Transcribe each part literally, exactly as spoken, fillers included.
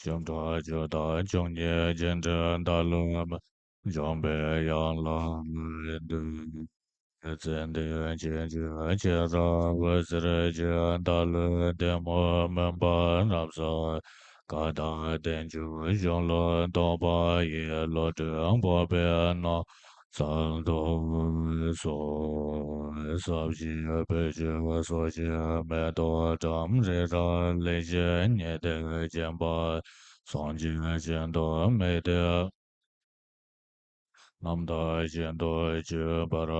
ཞབས་ཁྲ་ཇི་ལྟར་བྱུང་ཉིད་ཅི་འདྲའི་བདག་བློ་མ་འཇོམས་པའི་ཡན་ལག་ལས་འདུལ། ཙནྡན་ཅན་གྱི་ཤེས་རབ་ཟེར་གྱི་བདག་བློའི་ལྡན་མོ་མུན་པ་རབ་སོལ། ཀ་དག་བསྟན་བཅོས་གཞུང་ལུགས་རྟོགས་པ་ཡི། བློ་གྲོས་འཕགས་པའི་སྣང་ཚུལ་རྟོགས་སོ། ཟབ་ཞི་བེད་སྤྱོད་སོགས་ཀྱི་མེ་ཏོག་བཀྲམ་རི་རབ་ལེགས་བྱས་ཉི་ཟླས་བརྒྱན་པ། སངས་རྒྱས་ཀྱི་ཐུགས་དམིགས་ཏེ། རྣམ་དག་བཞིན་དུ་སྤྱོད་པར་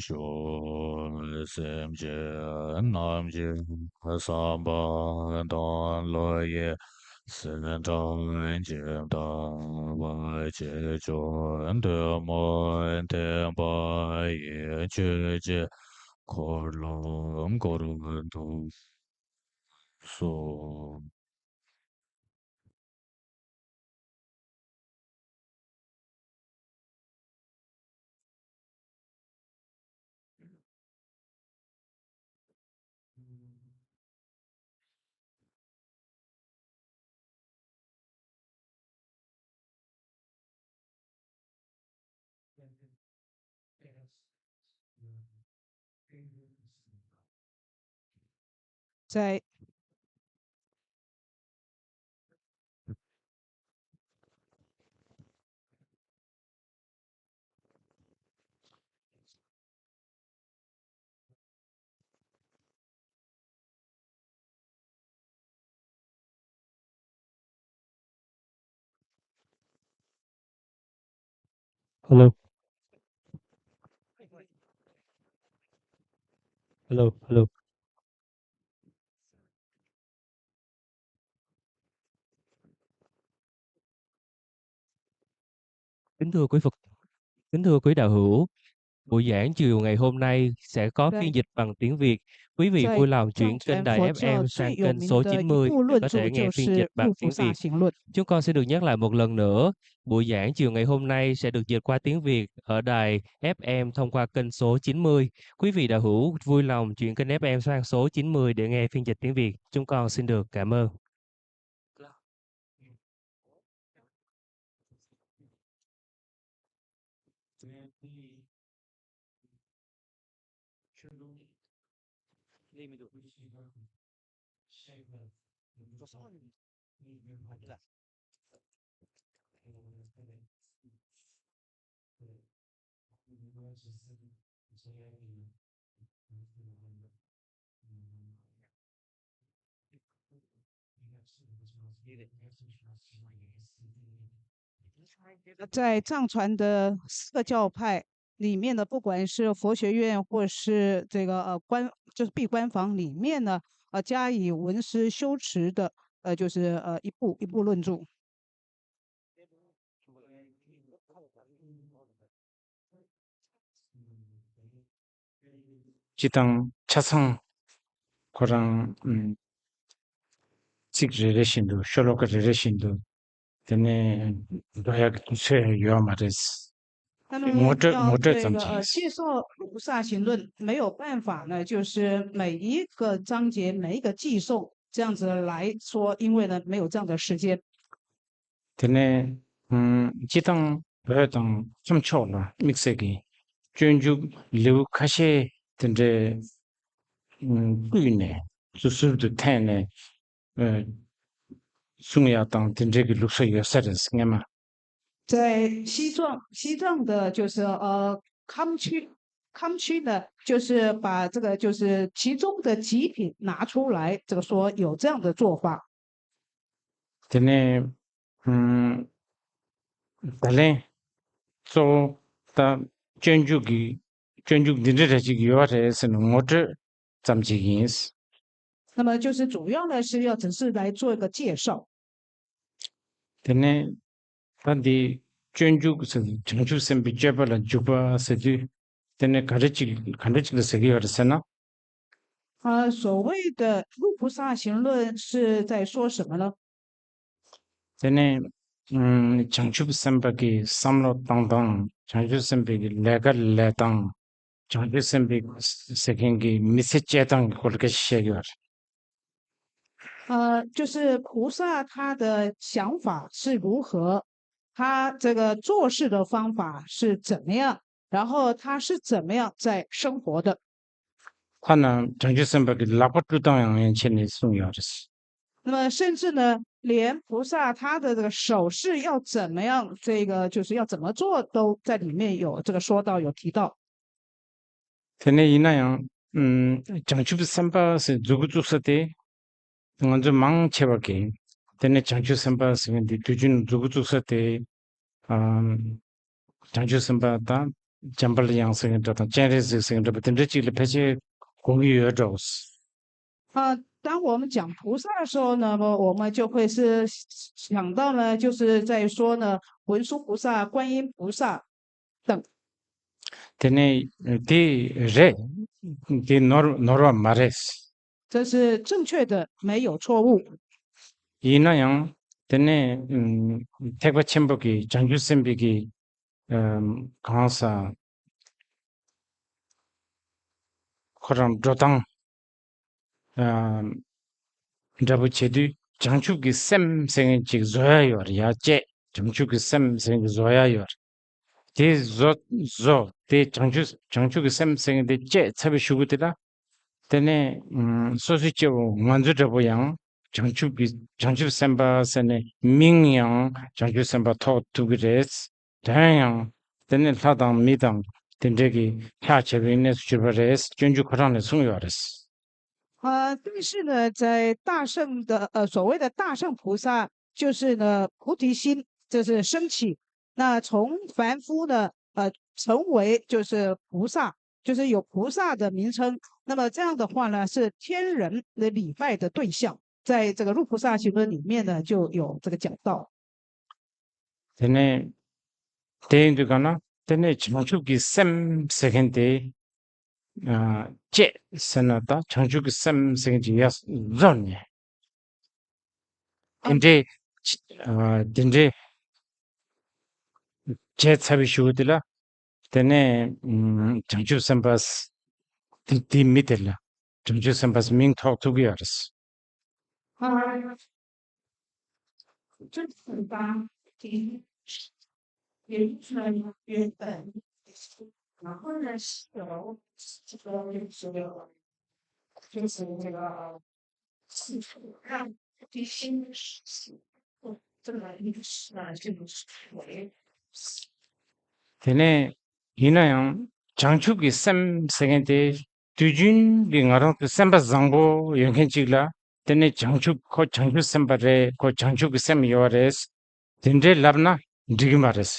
ཤོག་སེམས་ཅན་རྣམས་ཀྱི་བསམ་པ་དང་བློ་ཡི་སེམས་ཁྲལ་ཇི་ལྟ་བ་ཇེ་ཆུང་དུ་མོ་འཐེན་པ་ཡིས་ཆོས་ཀྱི་འཁོར་ལོ་བསྐོར་དུ་གསོལ། Hello. Hello, hello. Kính thưa quý Phật, kính thưa quý đạo hữu, buổi giảng chiều ngày hôm nay sẽ có phiên dịch bằng tiếng Việt. Quý vị vui lòng chuyển kênh đài F M sang kênh số chín mươi để có thể nghe phiên dịch bằng tiếng Việt. Chúng con xin được nhắc lại một lần nữa, buổi giảng chiều ngày hôm nay sẽ được dịch qua tiếng Việt ở đài F M thông qua kênh số chín mươi. Quý vị đạo hữu vui lòng chuyển kênh F M sang số chín mươi để nghe phiên dịch tiếng Việt. Chúng con xin được cảm ơn. That 在藏传的四个教派里面呢，不管是佛学院或是这个呃官，就是闭关房里面呢，呃加以闻思修持的，呃就是呃一部一部论著。 སྤྱི་དང་ཆ་ཚང་ཁོ་རང་ཚིག་རེ་རེ་བཞིན་དུ་ཤོ་ལོ་ཀ་རེ་རེ་བཞིན་དུ་དེ་ནས་འགྲོ་ཡག་གི་དུས་ཚོད་ཡོད་མ་རེད། 那么 ངོ་སྤྲོད་ངོ་སྤྲོད་ཙམ་བྱས། 要这个呃细说菩萨行论没有办法呢，就是每一个章节每一个偈颂这样子来说，因为呢没有这样的时间。 དེ་ནས་སྤྱི་དང་བོད་དང་ཁམས་ཕྱོགས་ལ་དམིགས་བསལ་གྱི་སྤྱོད་འཇུག་ལེའུ་ཁ་ཤས་དེ་འདྲའི་བསྐུལ་ནས་ཟུར་ཟུར་དུ་འཐེན་ནས་གསུང་ཡག་དང་དེ་འདྲའི་གི་ལུགས་སྲོལ་ཡོད་ས་རེད་སྔན་མ། 在西藏，西藏的就是呃康区，康区呢，就是把这个就是其中的极品拿出来，这个说有这样的做法。 དེ་ནས་ད་ལན་གཙོ་བོ་ད་སྤྱོད་འཇུག་གི་སྤྱོད་འཇུག་འདི་འདྲ་རེ་ཅིག་ཡོད་རེད་ཟེར་ནས་ངོ་སྤྲོད་ཙམ་ཅིག་ཡིན། 那么就是主要呢是要只是来做一个介绍。 དེ་ནས་ད་འདི་སྤྱོད་འཇུག་ཟེར་དུས་བྱང་ཆུབ་སེམས་དཔའི་སྤྱོད་པ་ལ་འཇུག་པ་ཟེར་དུས་དེ་ནས་ག་འདྲ་ཅིག་ག་འདྲ་ཅིག་ལ་ཟེར་གྱི་ཡོད་རེད་ཟེར་ན། 啊，所谓的入菩萨行论是在说什么呢？ དེ་ནས་བྱང་ཆུབ་སེམས་དཔའ་གི་བསམ་བློ་གཏོང་སྟངས། བྱང་ཆུབ་སེམས་དཔའི་གི་ལས་ཀ་ལས་སྟངས། བྱང་ཆུབ་སེམས་དཔའི་ཟེར་མཁན་གྱི་མི་ཚེ་སྐྱེལ་སྟངས་ཀྱི་སྐོར་ལ་སྐད་ཆ་བཤད་ཀྱི་ཡོད་རེད། 呃，就是菩萨他的想法是如何，他这个做事的方法是怎么样，然后他是怎么样在生活的。 ཐ་ན་བྱང་ཆུབ་སེམས་དཔའ་གི་ལག་པ་བཀྲུ་སྟངས་ཡང་ཡན་ཆད་ནས་གསུངས་ཡོད་རེད། 那么甚至呢，连菩萨他的这个手势要怎么样，这个就是要怎么做，都在里面有这个说到，有提到。 དེ་ནས་ཡིན་ན་ཡང་ཨུམ། བྱང་ཆུབ་སེམས་དཔའ་ཟེར་མཛུབ་གུ་བཙུགས་ས་དེ། ང་ཚོས་མང་ཆེ་བ་གིས་དེ་ནས་བྱང་ཆུབ་སེམས་དཔའ་ཟེར་མཁན་དེ་དུས་རྒྱུན་མཛུབ་གུ་བཙུགས་ས་དེ། ཨམ། བྱང་ཆུབ་སེམས་དཔའ་དང་འཇམ་དཔལ་དབྱངས་ཟེར་མཁན་འདྲ་དང་སྤྱན་རས་གཟིགས་ཟེར་མཁན་འདྲ་པོ་དེ་འདྲ་ཅིག་ལ་ཕལ་ཆེར་གོ་གི་ཡོད་འགྲོ། 啊，当我们讲菩萨的时候呢，那么我们就会是想到呢，就是在说呢，文殊菩萨、观音菩萨等。 དེ་ནས་དེ་རེད། དེ་ནོར་ནོར་བ་མ་རེད། 这是正确的，没有错误。 ཡིན་ན་ཡང་དེ་ནས་ཨུམ། ཐེག་པ་ཆེན་པོ་གི་བྱང་ཆུབ་སེམས་དཔའི་གི་ཨམ། གང་ཟག་ཁོ་རང་འགྲོ་སྟངས་ཨམ། འདྲ་པོ་བྱེད་དུས་བྱང་ཆུབ་ཀྱི་སེམས་ཟེར་མཁན་ཅིག་བཟོ་ཡ་ཡོད་རེད་ཡ། བཅས་བྱང་ཆུབ་ཀྱི་སེམས་ཟེར་མཁན་ཅིག་བཟོ་ཡ་ཡོད་རེད། དེ་བཟོ་བཟོ་དེ་བྱང་ཆུབ་བྱང་ཆུབ་ཀྱི་སེམས་ཟེར་མཁན་དེ་བཅས་ཚར་བའི་གཞུག་གུ་དེ་ལ། དེ་ནས་ཨུམ། སོ་སོའི་སྐྱེ་བོ་ང་ཚོ་འདྲ་པོ་ཡང་བྱང་ཆུབ་ཀྱི་བྱང་ཆུབ་སེམས་དཔའ་ཟེར་ནས་མིང་ཡང་བྱང་ཆུབ་སེམས་དཔའ་ཐོགས་ཐུབ་ཀྱི་རེད། དོན་ཡང་དེ་ནས་ལྷ་དང་མི་དང་དེ་འདྲས་ཀྱི་ལྷག་བྱས་པའི་གནས་སུ་གྱུར་པ་རེད། སྤྱོད་འཇུག་ཁོ་རང་ནས་གསུངས་ཡོད་རེད། 啊，但是呢，在大乘的呃所谓的大乘菩萨，就是呢菩提心，这是升起。那从凡夫呢，呃，成为就是菩萨，就是有菩萨的名称。那么这样的话呢，是天人的礼拜的对象，在这个入菩萨行论里面呢就有这个讲到。 དེ་ནས་དེ་ཡིན་དུས་ག་ན་དེ་ནས་བྱང་ཆུབ་ཀྱི་སེམས་ཟེར་མཁན་དེ་ཨ། བཅས་ཟེར་ན་ད་བྱང་ཆུབ་ཀྱི་སེམས་ཟེར་མཁན་ཅིག་ཡར་རྫོགས་ནས་དེ་འདྲའི་ཨ། དེ་འདྲའི་བྱས་ཚར་བའི་གཞུག་དེ་ལ་དེ་ནས་ཨ། བྱང་ཆུབ་སེམས་དཔའ་དེ་དེའི་མི་དེ་ལ་བྱང་ཆུབ་སེམས་དཔའ་མིང་ཐོགས་ཐུབ་ཀྱི་ཡོད་རེད། དེ་ནས་ཡིན་ན་ཡང་བྱང་ཆུབ་ཀྱི་སེམས་ཟེར་མཁན་དེ་དུས་རྒྱུན་གྱི་ང་རང་ཚོའི་སེམས་པ་བཟང་པོ་ཡོད་མཁན་ཅིག་ལ་དེ་ནས་བྱང་ཆུབ་ཁོ་བྱང་ཆུབ་སེམས་དཔའ་རེད། ཁོ་བྱང་ཆུབ་ཀྱི་སེམས་ཡོད་རེད། དེ་འདྲའི་ལབ་ན་འགྲིག་གི་མ་རེད།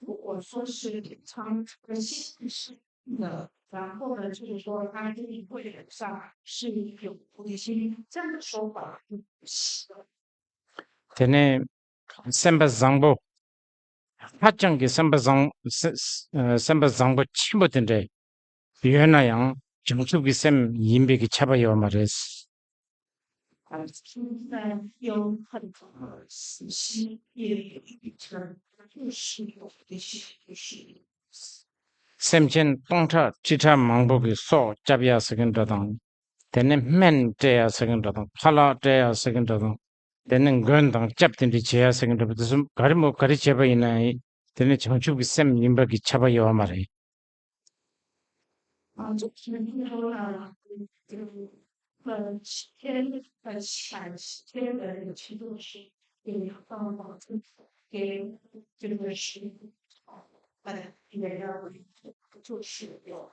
如果说是唱歌、写诗的，然后呢，就是说他对会上是有一些这样的说法。 དེ་ནས་སེམས་པ་བཟང་པོ། ཧ་ཅང་གི་སེམས་པ་བཟང་སེ- སེམས་པ་བཟང་པོ་ཆེན་པོ་དེ་འདྲ་ཡོད་ན་ཡང་བྱང་ཆུབ་ཀྱི་སེམས་ཡིན་པའི་གི་ཁྱབ་པ་ཡོད་མ་རེད། 现在有很多信息也有一层就是有的信息。 སེམས་ཅན་སྟོང་ཕྲག་ཁྲི་ཕྲག་མང་པོ་གི་སྲོག་སྐྱབས་ཡ་ཟེར་གི་འདྲ་དང་། དེ་ནས་སྨན་སྤྲད་ཡ་ཟེར་གི་འདྲ་དང་། ཁ་ལག་སྤྲད་ཡ་ཟེར་གི་འདྲ་དང་། དེ་ནས་མགོན་དང་སྐྱབས་དེ་འདྲ་བྱེད་ཡ་ཟེར་གི་འདྲ་པོ་དེ་ཚོ་ག་རེ་མོ་ག་རེ་བྱས་པ་ཡིན་ན་ཡང་དེ་ནས་བྱང་ཆུབ་ཀྱི་སེམས་ཡིན་པ་གི་ཁྱབ་པ་ཡོད་མ་རེད། 啊，就是那个，嗯，七天，呃，七天的那个七度是给放放给这个是，呃，也要就是有。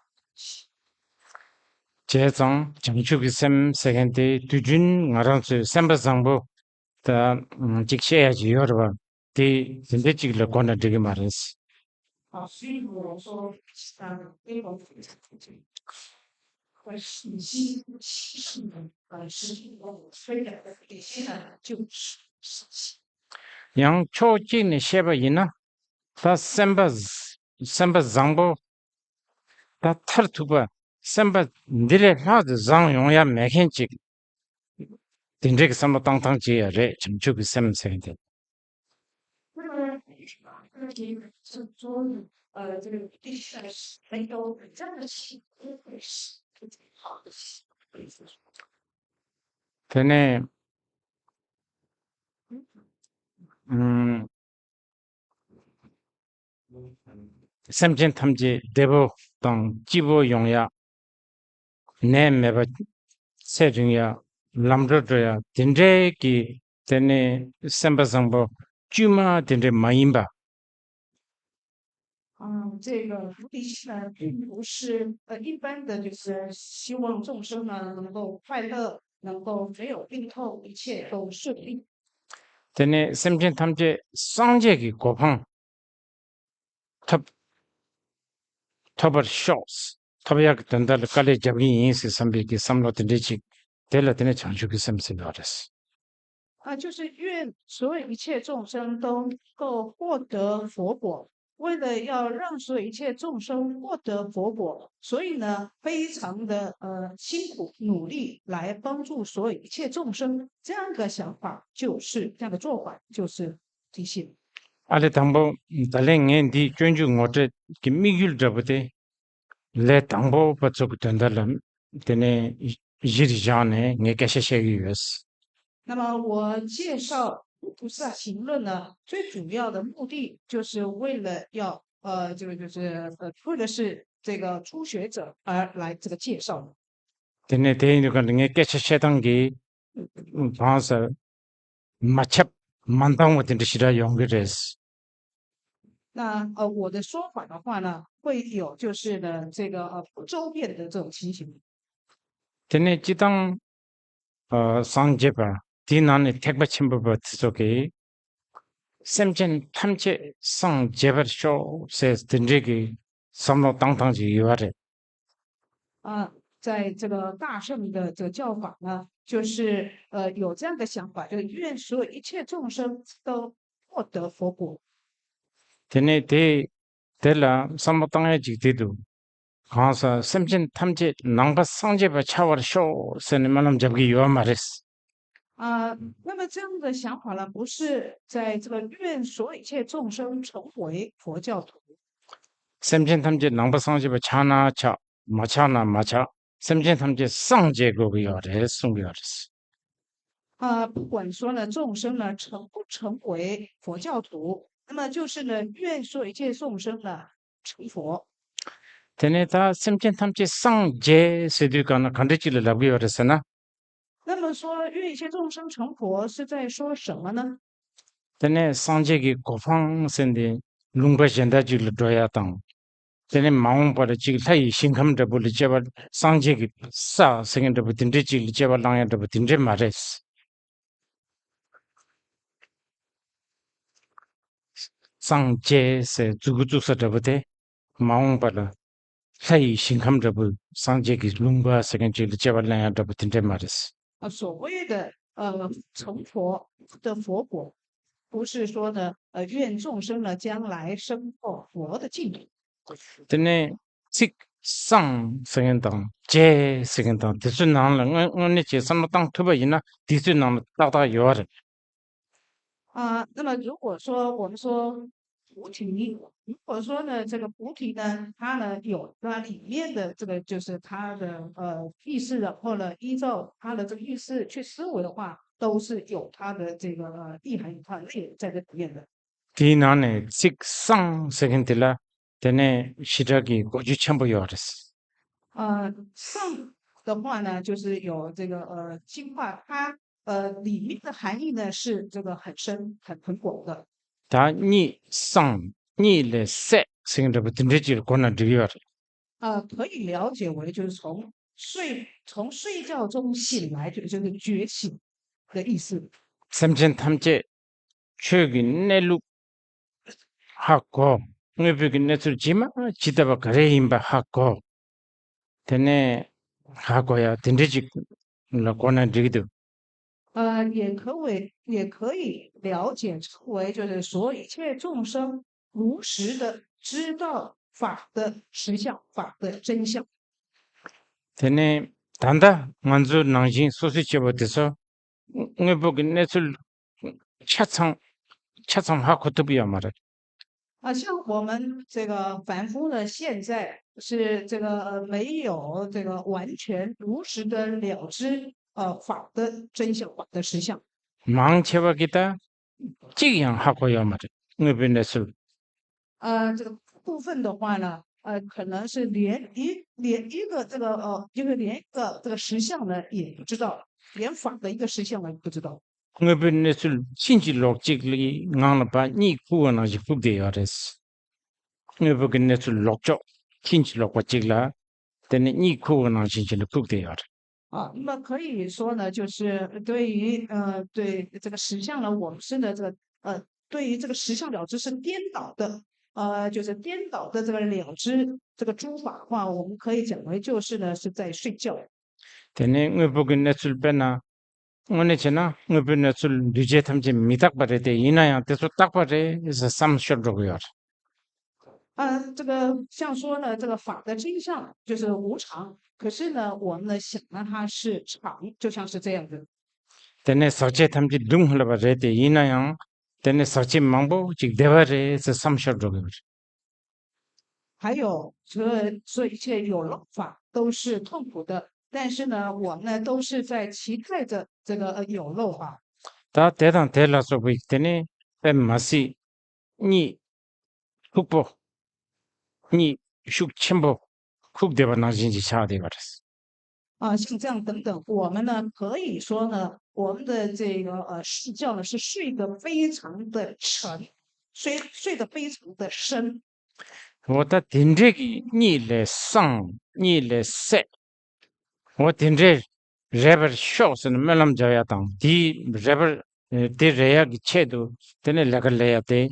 བྱས་ཙང་བྱང་ཆུབ་ཀྱི་སེམས་ཟེར་མཁན་དེ་དུས་རྒྱུན་ང་རང་ཚོའི་སེམས་པ་བཟང་པོ་ད་ཅིག་བཤད་ཡ་ཅིག་ཡོད་རེད་བ། དེ་དེ་འདྲ་ཅིག་ལ་གོ་ན་འགྲིག་གི་མ་རེད། 啊，所以我说，像这种，呃，信息，信息呢，呃，是我虽然有些呢，就是 ཡང་ཕྱོགས་གཅིག་ནས་བཤད་པ་ཡིན་ན། ད་སེམས་པ་སེམས་པ་བཟང་པོ། ད་མཐར་ཐུག་པ་སེམས་པ་འདི་ལས་ལྷག་ཏུ་བཟང་ཡོང་ཡ་མེད་མཁན་ཅིག་དེ་འདྲའི་གི་བསམ་བློ་བཏང་སྟངས་ཅིག་ཡོད་རེད། བྱང་ཆུབ་ཀྱི་སེམས་ཟེར་མཁན་དེ། 那么，那么这个是说，呃，这个地下水都这样的气， བྱས་ཙང་བྱང་ཆུབ་ཀྱི་སེམས་ཟེར་མཁན་དེ་ དེ་ནས་ཨུམ། སེམས་ཅན་ཐམས་ཅད་བདེ་པོ་དང་སྐྱིད་པོ་ཡོང་ཡ། ནད་མེད་པ། ཚེ་རིང་ཡ། ལམ་འགྲོ་འགྲོ་ཡ་དེ་འདྲའི་གི་དེ་ནས་སེམས་པ་བཟང་པོ་དཀྱུས་མ་དེ་འདྲའི་མ་ཡིན་པ། 嗯，这个菩提心呢，并不是呃一般的，就是希望众生呢能够快乐，能够没有病痛，一切都顺利。 དེ་ནས་སེམས་ཅན་ཐམས་ཅད་སངས་རྒྱས་ཀྱི་གོ་འཕང་ཐོབ་ཐོབ་པར་ཤོག་ཐོབ་ཡག་གི་དོན་དག་ལ་དཀའ་ལས་རྒྱབ་ཀྱི་ཡིན་ཟེར་བསམ་པའི་གི་བསམ་བློ་དེ་འདྲས་ཅིག་དེ་ལ་དེ་ནས་བྱང་ཆུབ་ཀྱི་སེམས་ཟེར་བ་རེད། 啊，就是愿所有一切众生都能够获得佛果。为了要让所有一切众生获得佛果，所以呢，非常的呃辛苦努力来帮助所有一切众生。这样的想法就是这样的做法，就是提醒。 ཨ་ལས་དང་པོ་ད་ལན་ངས་འདིའི་སྤྱོད་འཇུག་ངོ་སྤྲོད་ཀྱི་དམིགས་ཡུལ་འདྲ་པོ་དེ། ལས་དང་པོ་པ་ཚོ་གི་དོན་དག་ལ་དེ་ནས་གཞིར་བཞག་ནས་ངས་སྐད་ཆ་བཤད་ཀྱི་ཡོད། 那么我介绍《菩萨行论》呢，最主要的目的就是为了要呃，这个就是呃，为的是这个初学者而来这个介绍的。 དེ་ནས་དེ་ཡིན་དུས་གང་ལ་ངས་སྐད་ཆ་བཤད་སྟངས་ཀྱི་གང་ཟེར་མ་ཁྱབ་མ་འདང་བ་དེ་འདྲ་ཞེ་དྲག་ཡོང་གི་རེད། 那呃，我的说法的话呢，会有就是呢，这个呃不周遍的这种情形。 དེ་ནས་སྤྱི་བཏང་སངས་རྒྱས་པ་དེའི་ནང་ནས་ཐེག་པ་ཆེན་པོ་པ་དེ་ཚོ་གིས་སེམས་ཅན་ཐམས་ཅད་སངས་རྒྱས་པར་ཤོག་ཟེར་དེ་འདྲའི་གི་བསམ་བློ་བཏང་སྟངས་ཅིག་ཡོད་པ་རེད། 啊，在这个大乘的这个教法呢，就是呃有这样的想法，就是愿所有一切众生都获得佛果。 དེ་ནས་དེ་དེ་ལ་བསམ་བློ་བཏང་ཡ་ཅིག་དེ་འདུག་གང་ཟག་སེམས་ཅན་ཐམས་ཅད་ནང་པ་སངས་རྒྱས་པ་ཆགས་པར་ཤོག་ཟེར་ནས་སྨོན་ལམ་རྒྱབ་ཀྱི་ཡོད་མ་རེད། 啊，那么这样的想法呢，不是在这个愿所有一切众生成为佛教徒。 སེམས་ཅན་ཐམས་ཅད་ནང་པ་སངས་རྒྱས་པ་ཆགས་ན་ཆགས། མ་ཆགས་ན་མ་ཆགས། སེམས་ཅན་ཐམས་ཅད་སངས་རྒྱས་དགོས་ཀྱི་ཡོད་རེད་གསུང་གི་ཡོད་རེད། 啊，不管说呢，众生呢成不成为佛教徒，那么就是呢，愿说一切众生呢成佛。 དེ་ནས་ད་སེམས་ཅན་ཐམས་ཅད་སངས་རྒྱས་ཟེར་དུས་གང་ན་ག་འདྲ་ཅིག་ལ་ལབ་ཀྱི་ཡོད་རེད་ཟེར་ན། 那么说，愿一切众生成佛是在说什么呢？ དེ་ནས་སངས་རྒྱས་ཀྱི་གོ་འཕང་ཟེར་འདི་ལུང་པ་གཞན་དག་ཅིག་ལ་འགྲོ་ཡ་དང་། དེ་ནས་མ་འོངས་པར་གཅིག་ལྷ་ཡི་ཞིང་ཁམས་འདྲ་པོ་ལ་སྐྱེ་བ། སངས་རྒྱས་ཀྱི་ས་ཟེར་མཁན་འདྲ་པོ་དེ་འདྲའི་གཅིག་ལ་སྐྱེ་བ་བླང་ཡ་འདྲ་པོ་དེ་འདྲའི་མ་རེད། སངས་རྒྱས་ཟེར་མཛུ་གུ་བཙུགས་ས་འདྲ་པོ་དེ། མ་འོངས་པ་ལ་ལྷ་ཡི་ཞིང་ཁམས་འདྲ་པོ། སངས་རྒྱས་ཀྱི་ལུང་པ་ཟེར་མཁན་ཅིག་ལ་སྐྱེ་བ་ལེན་ཡ་འདྲ་པོ་དེ་འདྲས་མ་རེད། 啊，所谓的呃成佛的佛果，不是说呢，呃，愿众生呢将来升到佛的净土。 དེ་ནས་ཚིག་སངས་ཟེར་མཁན་དང་རྒྱས་ཟེར་མཁན་དང་དེ་ཚོའི་ནང་ལ་དངོས་དངོས་གནས་ཀྱི་བསམ་བློ་བཏང་ཐུབ་པ་ཡིན་ན་དེ་ཚོའི་ནང་ལ་ཏག་ཏག་ཡོད་རེད། 啊，那么如果说我们说菩提，如果说呢，这个菩提呢，它呢有它里面的这个就是它的呃意思，然后呢依照它的这个意思去思维的话，都是有它的这个呃意涵，有它的内容在这里面的。 དེའི་ནང་ནས་ཚིག་སངས་ཟེར་མཁན་དེ་ལ་དེ་ནས་ཞེ་དྲག་གི་གོ་རྒྱུ་ཆེན་པོ་ཡོད་རེད། 呃，上的话呢，就是有这个呃，净化它呃里面的含义呢是这个很深很很广的。 ད་གཉིད་སངས་གཉིད་ལས་སད་ཟེར་མཁན་འདྲ་པོ་དེ་འདྲའི་ཅིག་ལ་གོ་ན་འགྲིག་ཡོད་རེད། 呃，可以了解为就是从睡从睡觉中醒来，就就是觉醒的意思。 སེམས་ཅན་ཐམས་ཅད་ཆོས་ཀྱི་གནས་ལུགས་ཧ་གོ། དངོས་པོའི་གི་གནས་ཚུལ་ཇི་མ་ཇི་ལྟ་བ་ག་རེ་ཡིན་པ་ཧ་གོ། དེ་ནས་ཧ་གོ་ཡ་དེ་འདྲ་ཅིག་ལ་གོ་ན་འགྲིག་གི་འདུག 呃，也可为也可以了解成为就是说一切众生如实的知道法的实相，法的真相。 དེ་ནས་ད་ལྟ་ང་ཚོའི་ནང་བཞིན་སོ་སོའི་སྐྱེ་བོ་དེ་ཚོ་དངོས་པོ་གི་གནས་ཚུལ་ཆ་ཚང་ཆ་ཚང་ཧ་གོ་ཐུབ་ཡོད་མ་རེད། 啊，像我们这个凡夫呢，现在是这个呃没有这个完全如实的了知呃法的真相、法的实相。 མང་ཆེ་བ་གིས་ད་གཅིག་ཡང་ཧ་གོ་ཡོད་མ་རེད། དངོས་པོའི་གནས་ཚུལ། 呃，这个部分的话呢，呃，可能是连一连一个这个呃，就是连一个这个实相呢也不知道，连法的一个实相也不知道。 དངོས་པོའི་གནས་ཚུལ་ཕྱིན་ཅི་ལོག་གཅིག་ལ་ངང་ལ་ཕར་གཉིད་ཁུག་པ་ནང་བཞིན་ཁུག་བསྡད་ཡོད་རེད། དངོས་པོ་གི་གནས་ཚུལ་ལོག་ཕྱོགས་ཕྱིན་ཅི་ལོག་པ་གཅིག་ལ་དེ་ནི་གཉིད་ཁུག་པ་ནང་བཞིན་བྱས་ནས་ཁུག་བསྡད་ཡོད་རེད། 啊，那可以说呢，就是对于呃，对这个实相呢，我们是呢这个呃，对于这个实相了知是颠倒的，呃，就是颠倒的这个了知这个诸法的话，我们可以讲为就是呢是在睡觉。 དེ་ནས་དངོས་པོ་གི་གནས་ཚུལ་དཔེར་ན། དངོས་གནས་བྱས་ན་དངོས་པོའི་གནས་ཚུལ་འདུས་བྱས་ཐམས་ཅད་མི་རྟག་པ་རེད་དེ། ཡིན་ན་ཡང་དེ་ཚོ་རྟག་པ་རེད་ཟེར་བསམ་ཤོར་འགྲོ་གི་ཡོད་རེད། 啊，这个像说呢，这个法的真相就是无常，可是呢，我们呢想让它是常，就像是这样的。 དེ་ནས་ཟག་བཅས་ཐམས་ཅད་སྡུག་བསྔལ་བ་རེད་དེ། ཡིན་ན་ཡང་དེ་ནས་ཟག་བཅས་མང་པོ་ཅིག་བདེ་བ་རེད་ཟེར་བསམ་ཤོར་འགྲོ་གི་ཡོད་རེད། 还有，这这一切有漏法都是痛苦的，但是呢，我们呢都是在期待着这个呃有漏法。 ད་དེ་དང་དེ་ལ་སོགས་པའི་དེ་ནས་དཔེ་མ་སྲིད་གཉིད་ཁུག་པོ། གཉིད་ཤུགས་ཆེན་པོ་ཁུག་བསྡད་པ་ནང་བཞིན་གྱི་ཆགས་བསྡད་པ་རེད། 啊，像这样等等，我们呢可以说呢，我们的这个呃睡觉呢是睡得非常的沉，睡睡得非常的深。 འོ་ད་དེ་འདྲའི་གི་གཉིད་ལས་སངས། གཉིད་ལས་སད། འོ་དེ་འདྲའི་རེད་པར་ཤོག་ཟེར་ནས་སྨོན་ལམ་རྒྱག་ཡ་དང་། དེའི་རེད་པར་དེ་རེད་ཡ་གི་ཆེད་དུ་དེ་ནས་ལས་ཀ་ལས་ཡ་དེ།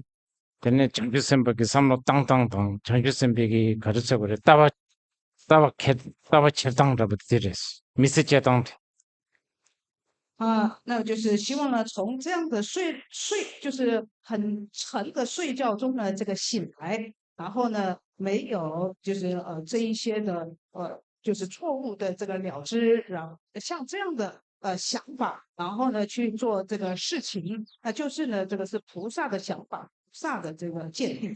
དེ་ནས་བྱང་ཆུབ་སེམས་དཔའ་གི་བསམ་བློ་བཏང་སྟངས་དང་། བྱང་ཆུབ་སེམས་དཔའི་གི་ག་རེ་ཟེར་དགོས་རེད། ལྟ་བ་ལྟ་བ་འཁྱེར་ལྟ་བ་འཁྱེར་སྟངས་འདྲ་པོ་དེ་རེད། མི་ཚེ་སྐྱེལ་སྟངས་དེ། 啊，那就是希望呢，从这样的睡睡，就是很沉的睡觉中呢，这个醒来，然后呢，没有就是呃这一些的呃，就是错误的这个了知，然后像这样的呃想法，然后呢去做这个事情，那就是呢这个是菩萨的想法，菩萨的这个见地。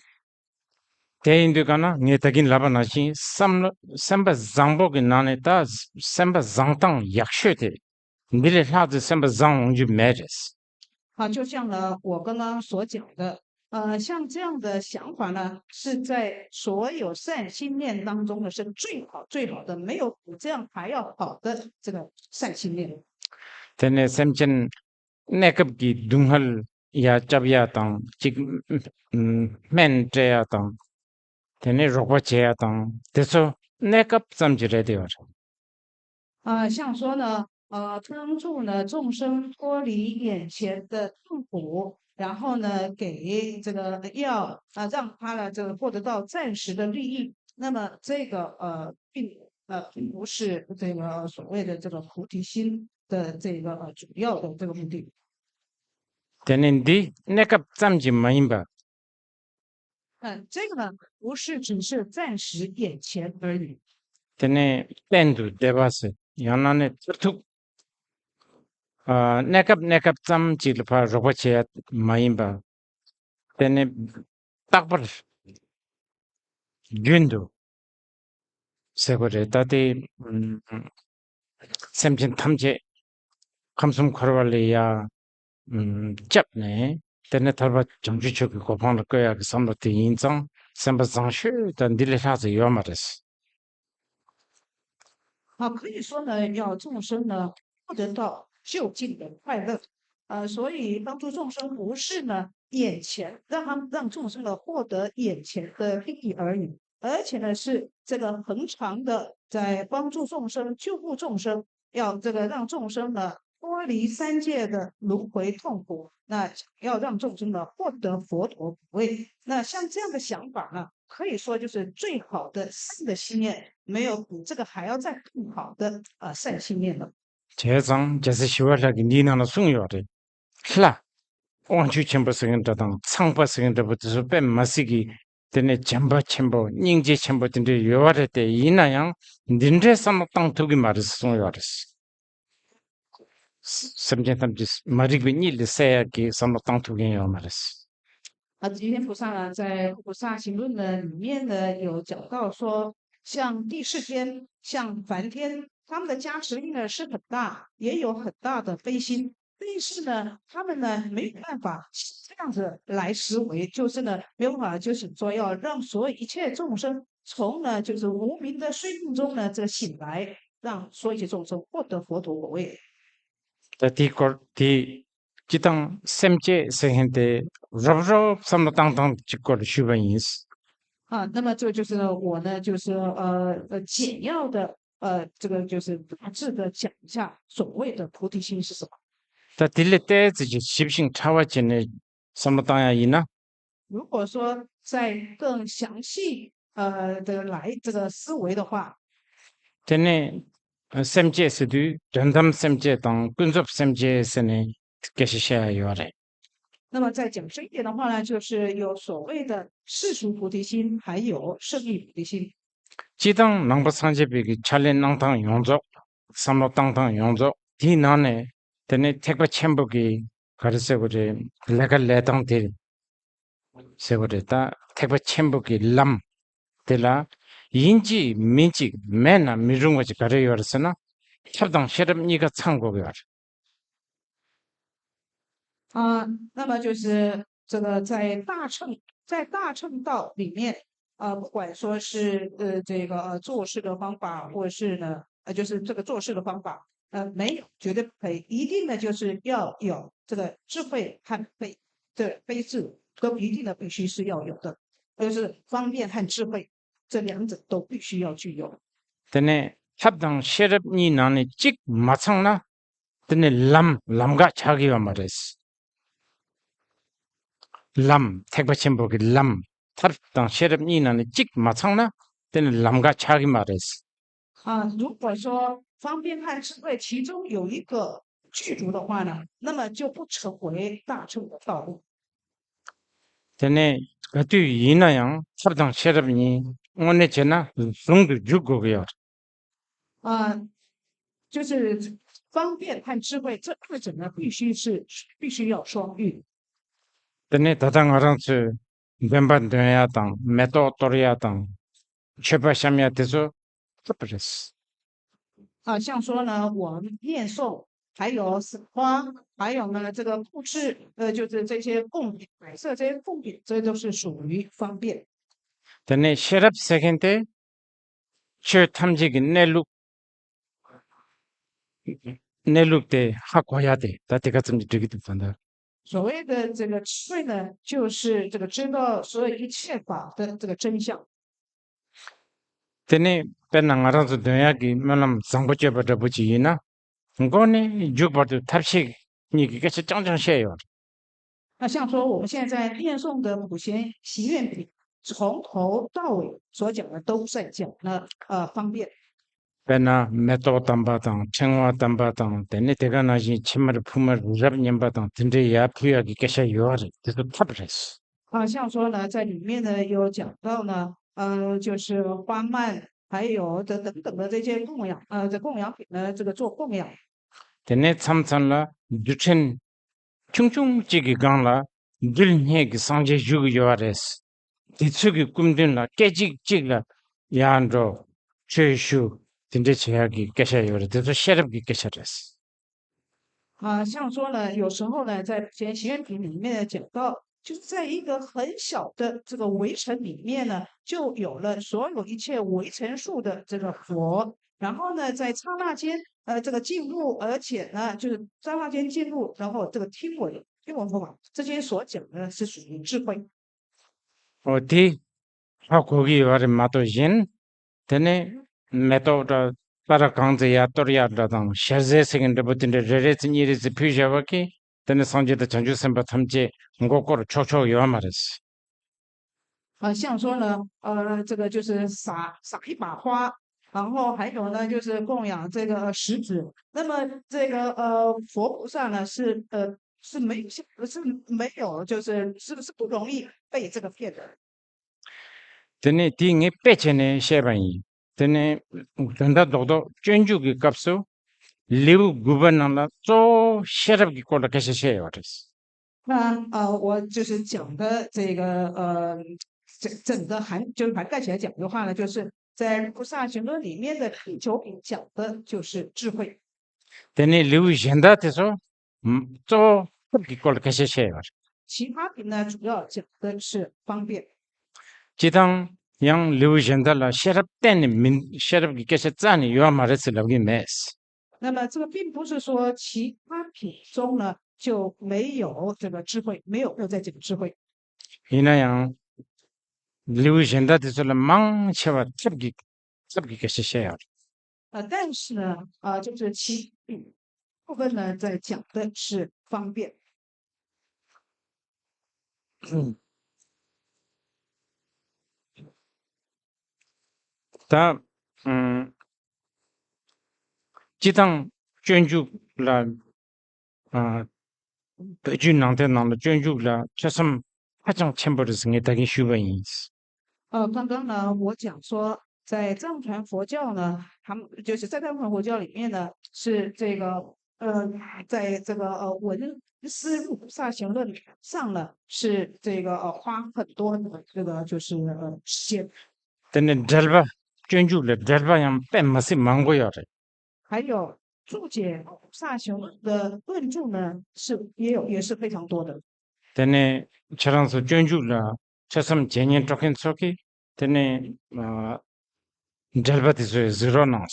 དེ་ཡིན་དུས་ག་ན་ངས་ད་གིན་ལབ་པ་ནང་བཞིན་བསམ་བློ་སེམས་པ་བཟང་པོ་གི་ནང་ནས་ད་སེམས་པ་བཟང་སྟངས་ཡག་ཤོས་དེ། འདི་ལས་ལྷག་ཙམ་སེམས་པ་བཟང་འོང་རྒྱུ་མེད་རེད། 啊，就像呢我刚刚所讲的，呃，像这样的想法呢，是在所有善心念当中呢是最好最好的，没有比这样还要好的这个善心念。 དེ་ནས་སེམས་ཅན་གནས་སྐབས་ཀྱི་སྡུག་བསྔལ་ཡ་བཅབ་ཡ་དང་། གཅིག་ཨུམ་སྨན་སྤྲད་ཡ་དང་། དེ་ནས་རོགས་པ་བྱེད་ཡ་དང་། དེ་ཚོ་གནས་སྐབས་ཙམ་གྱི་རེད་དེ་བར། 啊，像说呢，呃，帮助呢众生脱离眼前的痛苦，然后呢给这个药啊，让他呢这个获得到暂时的利益，那么这个呃并呃并不是这个所谓的这个菩提心的这个呃主要的这个目的。 དེ་ནས་འདི་གནས་སྐབས་ཙམ་གྱི་མ་ཡིན་པ། 嗯，这个呢不是只是暂时眼前而已。 དེ་ནས་གཏན་དུ་བདེ་བ་ཟེར། ཡང་ན་ནི་མཐར་ཐུག་ཨ། གནས་སྐབས་གནས་སྐབས་ཙམ་ཅིག་ལ་ཕར་རོགས་པ་བྱེད་ཡ་མ་ཡིན་པ། དེ་ནི་རྟག་པར་རྒྱུན་དུ་ཟེར་དགོས་རེད། ད་དེ་ཨུམ་སེམས་ཅན་ཐམས་ཅད་ཁམས་གསུམ་འཁོར་བ་ལས་ཡར་ཨུམ་བསྐྱབས་ནས། དེ་ནས་ཐར་པ་བྱང་ཆུབ་མཆོག་གི་གོ་འཕང་ལ་བཀོད་ཡག་གི་བསམ་བློ་དེ་ཡིན་ཙང་། སེམས་པ་བཟང་ཤོས་ད་འདི་ལས་ལྷག་ཙམ་ཡོད་མ་རེད། 啊，可以说呢，要众生呢获得到究竟的快乐。呃，所以帮助众生不是呢眼前让他让众生呢获得眼前的利益而已，而且呢是这个恒常的在帮助众生、救护众生，要这个让众生呢脱离三界的轮回痛苦，那要让众生呢获得佛陀果位。那像这样的想法呢，可以说就是最好的善的心愿，没有比这个还要再更好的呃善心愿了。 བྱས་ཙང་རྒྱལ་སྲས་ཞི་བ་ལྷ་གིས་འདིའི་ནང་ལ་གསུངས་ཡོད་རེད། ལྷ། དབང་ཕྱུག་ཆེན་པོ་ཟེར་མཁན་འདྲ་དང་། ཚངས་པ་ཟེར་མཁན་འདྲ་པོ་དེ་ཚོ་དཔེ་མ་སྲིད་ཀྱི་དེ་ནས་བྱམས་པ་ཆེན་པོ་སྙིང་རྗེ་ཆེན་པོ་དེ་འདྲ་ཡོད་པ་རེད་དེ། ཡིན་ན་ཡང་འདི་འདྲའི་བསམ་བློ་བཏང་ཐུབ་ཀྱི་མ་རེད་གསུངས་ཡོད་རེད། སེམས་ཅན་ཐམས་ཅད་མ་རིག་པའི་གཉིད་ལས་སད་ཡག་གི་བསམ་བློ་བཏང་ཐུབ་མཁན་ཡོད་མ་རེད། 啊，吉天菩萨呢，在《护菩萨行论》呢里面呢有讲到说，像帝释天、像梵天，他们的加持力呢是很大，也有很大的悲心。但是呢，他们呢没有办法这样子来思维，就是呢没有办法，就是说要让所有一切众生从呢就是无明的睡梦中呢这个醒来，让所有一切众生获得佛陀果位。 ད་དེའི་སྐོར་དེ་སྤྱིར་བཏང་སེམས་བསྐྱེད་ཟེར་མཁན་དེ་རོབ་རོབ་བསམ་བློ་བཏང་སྟངས་ཅིག་སྐོར་ཞུས་པ་ཡིན། 啊，那么这就是呢，我呢，就是呃呃简要的呃，这个就是大致的讲一下所谓的菩提心是什么。 ད་དེ་ལས་ཏོག་ཙམ་ཞིབ་ཞིང་ཕྲ་བ་བྱས་ནས་བསམ་བློ་བཏང་ཡ་ཡིན་ན། 如果说再更详细呃的来这个思维的话， དེ་ནས་སེམས་བསྐྱེད་ཟེར་དུས་དོན་དམ་སེམས་བསྐྱེད་དང་ཀུན་རྫོབ་སེམས་བསྐྱེད་ཟེར་ནས་སྐད་ཆ་བཤད་ཡ་ཡོད་རེད། 那么再讲深一点的话呢，就是有所谓的世俗菩提心，还有圣意菩提心。 སྤྱིར་བཏང་ནང་པ་སངས་རྒྱས་པའི་གི་ཕྱག་ལས་གནང་སྟངས་ཡོངས་རྫོགས། བསམ་བློ་བཏང་སྟངས་ཡོངས་རྫོགས་དེའི་ནང་ནས་དེ་ནས་ཐེག་པ་ཆེན་པོ་གི་ག་རེ་ཟེར་དགོས་རེད། ལས་ཀ་ལས་སྟངས་དེ་ཟེར་དགོས་རེད། ད་ཐེག་པ་ཆེན་པོ་གི་ལམ་དེ་ལ་ཡིན་གཅིག་མིན་གཅིག་མེད་ན་མི་རུང་བ་ཅིག་ག་རེ་ཡོད་རེད་ཟེར་ན། ཐབས་དང་ཤེས་རབ་གཉིས་ཀ་ཚང་དགོས་ཀྱི་ཡོད་རེད། 啊，那么就是这个在大乘在大乘道里面，呃，不管说是呃这个呃做事的方法，或是呢呃就是这个做事的方法，呃没有绝对不可以，一定的就是要有这个智慧和悲这悲智都一定的必须是要有的，就是方便和智慧这两者都必须要具有。 དེ་ནས་ཐབས་དང་ཤེས་རབ་གཉིས་ནང་ནས་གཅིག་མ་ཚང་ན་དེ་ནས་ལམ་ལམ་འགག་ཆགས་ཀྱི་ཡོད་མ་རེད། ལམ་ཐེག་པ་ཆེན་པོ་གི་ལམ་ཐབས་དང་ཤེས་རབ་གཉིས་ནང་ནས་གཅིག་མ་ཚང་ན་དེ་ནི་ལམ་འགག་ཆགས་ཀྱི་མ་རེད། 啊，如果说方便和智慧其中有一个具足的话呢，那么就不成为大乘的道路。 དེ་ནས་ག་དུས་ཡིན་ན་ཡང་ཐབས་དང་ཤེས་རབ་གཉིས་དངོས་གནས་བྱས་ན་ཟུང་དུ་འཇུག་དགོས་ཀྱི་ཡོད། 啊，就是方便和智慧这二者呢，必须是必须要双运。 དེ་ནས་ད་ལྟ་ང་རང་ཚོས་འདོན་པ་འདོན་ཡ་དང་མེ་ཏོག་གཏོར་ཡ་དང་མཆོད་པ་བཤམས་ཡ་དེ་ཚོ་ཐབས་རེད། 啊，像说呢，我们念诵，还有赏花，还有呢这个布置，呃，就是这些供品，摆设这些供品，这都是属于方便。 དེ་ནས་ཤེས་རབ་ཟེར་མཁན་དེ་ཆོས་ཐམས་ཅད་ཀྱི་གནས་ལུགས། གནས་ལུགས་དེ་ཧ་གོ་ཡ་དེ་ད་དེ་ག་ཙམ་གྱིས་འགྲིག་གི་འདུག་ད་ལྟ། 所谓的这个智慧呢，就是这个知道所有一切法的这个真相。 དེ་ནས་དཔེར་ན་ང་རང་ཚོ་འདོན་ཡག་གི་སྨོན་ལམ་བཟང་པོ་བརྗོད་པ་འདྲ་པོ་ཅིག་ཡིན་ན། མགོ་ནས་མཇུག་བར་དུ་ཐབས་ཤེས་གཉིས་ཀྱི་སྐད་ཆ་རྐྱང་རྐྱང་བཤད་ཡོད་རེད། 那像说我们现在念诵的普贤祈愿品，从头到尾所讲的都在讲呢，呃，方便。 དཔེར་ན་མེ་ཏོག་དམ་པ་དང་ཕྲེང་བ་དམ་པ་དང་དེ་ནས་དེ་ག་ནང་བཞིན་ཕྱེ་མར་ཕུ་མར་རི་རབ་སྙན་པ་དང་དེ་འདྲའི་ཡར་ཕུལ་ཡག་གི་སྐད་ཆ་ཡོད་རེད། དེ་ཚོ་ཐབས་རེད། 啊，像说呢，在里面呢有讲到呢，呃，就是花蔓，还有这等等的这些供养，呃，这供养品呢，这个做供养。 དེ་ནས་མཚམས་མཚམས་ལ་རྡུལ་ཕྲན་ཆུང་ཆུང་གཅིག་གི་སྒང་ལ་རྡུལ་སྙེད་ཀྱི་སངས་རྒྱས་བཞུགས་ཡོད་རེད། དེ་ཚོ་གི་སྐུ་མདུན་ལ་སྐད་ཅིག་གཅིག་ལ་ཡར་འགྲོ། ཆོས་ཞུ། དེ་འདྲ་བྱེད་ཡག་གི་སྐད་ཆ་ཡོད་རེད། དེ་ཚོ་ཤེས་རབ་ཀྱི་སྐད་ཆ་རེད། 啊，像说呢，有时候呢，在普贤祈愿品里面呢讲到，就是在一个很小的这个围城里面呢，就有了所有一切围城数的这个佛。然后呢，在刹那间，呃，这个进入，而且呢，就是刹那间进入，然后这个听闻听闻佛法，这些所讲的是属于智慧。 འོ་དེ་ཧ་གོ་གི་ཡོད་རེད་མ་གཏོགས་གཞན། དེ་ནས་མེ་ཏོག་འདྲ་ས་ར་གང་ཚེ་ཡར་གཏོར་ཡག་འདྲ་དང་ཞལ་ཟས་ཟེར་མཁན་འདྲ་པོ་དེ་འདྲ་རེ་རེ་ཙམ་གཉིས་རེ་ཙམ་ཕུལ་བཞག་པ་གིས་དེ་ནས་སངས་རྒྱས་དང་བྱང་ཆུབ་སེམས་དཔའ་ཐམས་ཅད་མགོ་སྐོར་ཆོག་ཆོག་ཡོད་མ་རེད། 啊，像说呢，呃，这个就是撒撒一把花，然后还有呢就是供养这个食子。那么这个呃佛菩萨呢是呃是没有是没有就是是是不容易被这个骗的。 དེ་ནས་དེ་ངས་དཔེ་བྱས་ནས་བཤད་པ་ཡིན། དེ་ནས་དོན་དག་རྡོག་རྡོག་སྤྱོད་འཇུག་གི་སྐབས་སུ་ལེའུ་དགུ་པ་ནང་ལ་གཙོ་བོ་ཤེས་རབ་ཀྱི་སྐོར་ལ་སྐད་ཆ་བཤད་ཡོད་རེད། 那呃，我就是讲的这个呃，整整个涵就是涵盖起来讲的话呢，就是在《菩萨行论》里面的第九品讲的就是智慧。 དེ་ནས་ལེའུ་གཞན་དག་དེ་ཚོ་ཨམ་གཙོ་བོ་ཐབས་ཀྱི་སྐོར་ལ་སྐད་ཆ་བཤད་ཡོད་རེད། 其他品呢，主要讲的是方便。 སྤྱིར་བཏང་ཡང་ལེའུ་གཞན་དག་ལ་ཤེས་རབ་གཏན་ནས་མིན། ཤེས་རབ་ཀྱི་སྐད་ཆ་རྩ་ནས་ཡོད་མ་རེད་ཟེར་ལབ་ཀྱི་མེད། 那么这个并不是说其他品中呢就没有这个智慧，没有没有在讲智慧。 ཡིན་ན་ཡང་ལེའུ་གཞན་དག་དེ་ཚོ་ལ་མང་ཆེ་བ་ཐབས་ཀྱི་ཐབས་ཀྱི་སྐད་ཆ་བཤད་ཡོད་རེད། 呃，但是呢，啊、就是其部分呢在讲的是方便。 ད་ཨམ་སྤྱིར་བཏང་སྤྱོད་འཇུག་ལ་ཨ་བོད་བརྒྱུད་ནང་བསྟན་ནང་ལ་སྤྱོད་འཇུག་ལ་ཐོས་བསམ་ཧ་ཅང་ཆེན་པོ་རེད་ཟེར་ངས་ད་གིན་ཞུས་པ་ཡིན། 呃，刚刚呢，我讲说，在藏传佛教呢，他们就是在藏传佛教里面呢，是这个呃，在这个呃文思路菩萨行论上呢，是这个呃花很多的这个就是呃时间。 དེ་ནས་འགྲེལ་པ། སྤྱོད་འཇུག་ལ་འགྲེལ་པ་ཡང་དཔེ་མི་སྲིད་མང་པོ་ཡོད་རེད། 还有注解菩萨行论的论著呢，是也有也是非常多的。 དེ་ནས་ཁྱེད་རང་ཚོ་སྤྱོད་འཇུག་ལ་ཐོས་བསམ་བྱེད་སྙིང་བྲོ་མཁན་ཚོ་གིས་དེ་ནས་ཨ་འགྲེལ་པ་དེ་ཚོ་གཟིགས་རོགས་གནང་།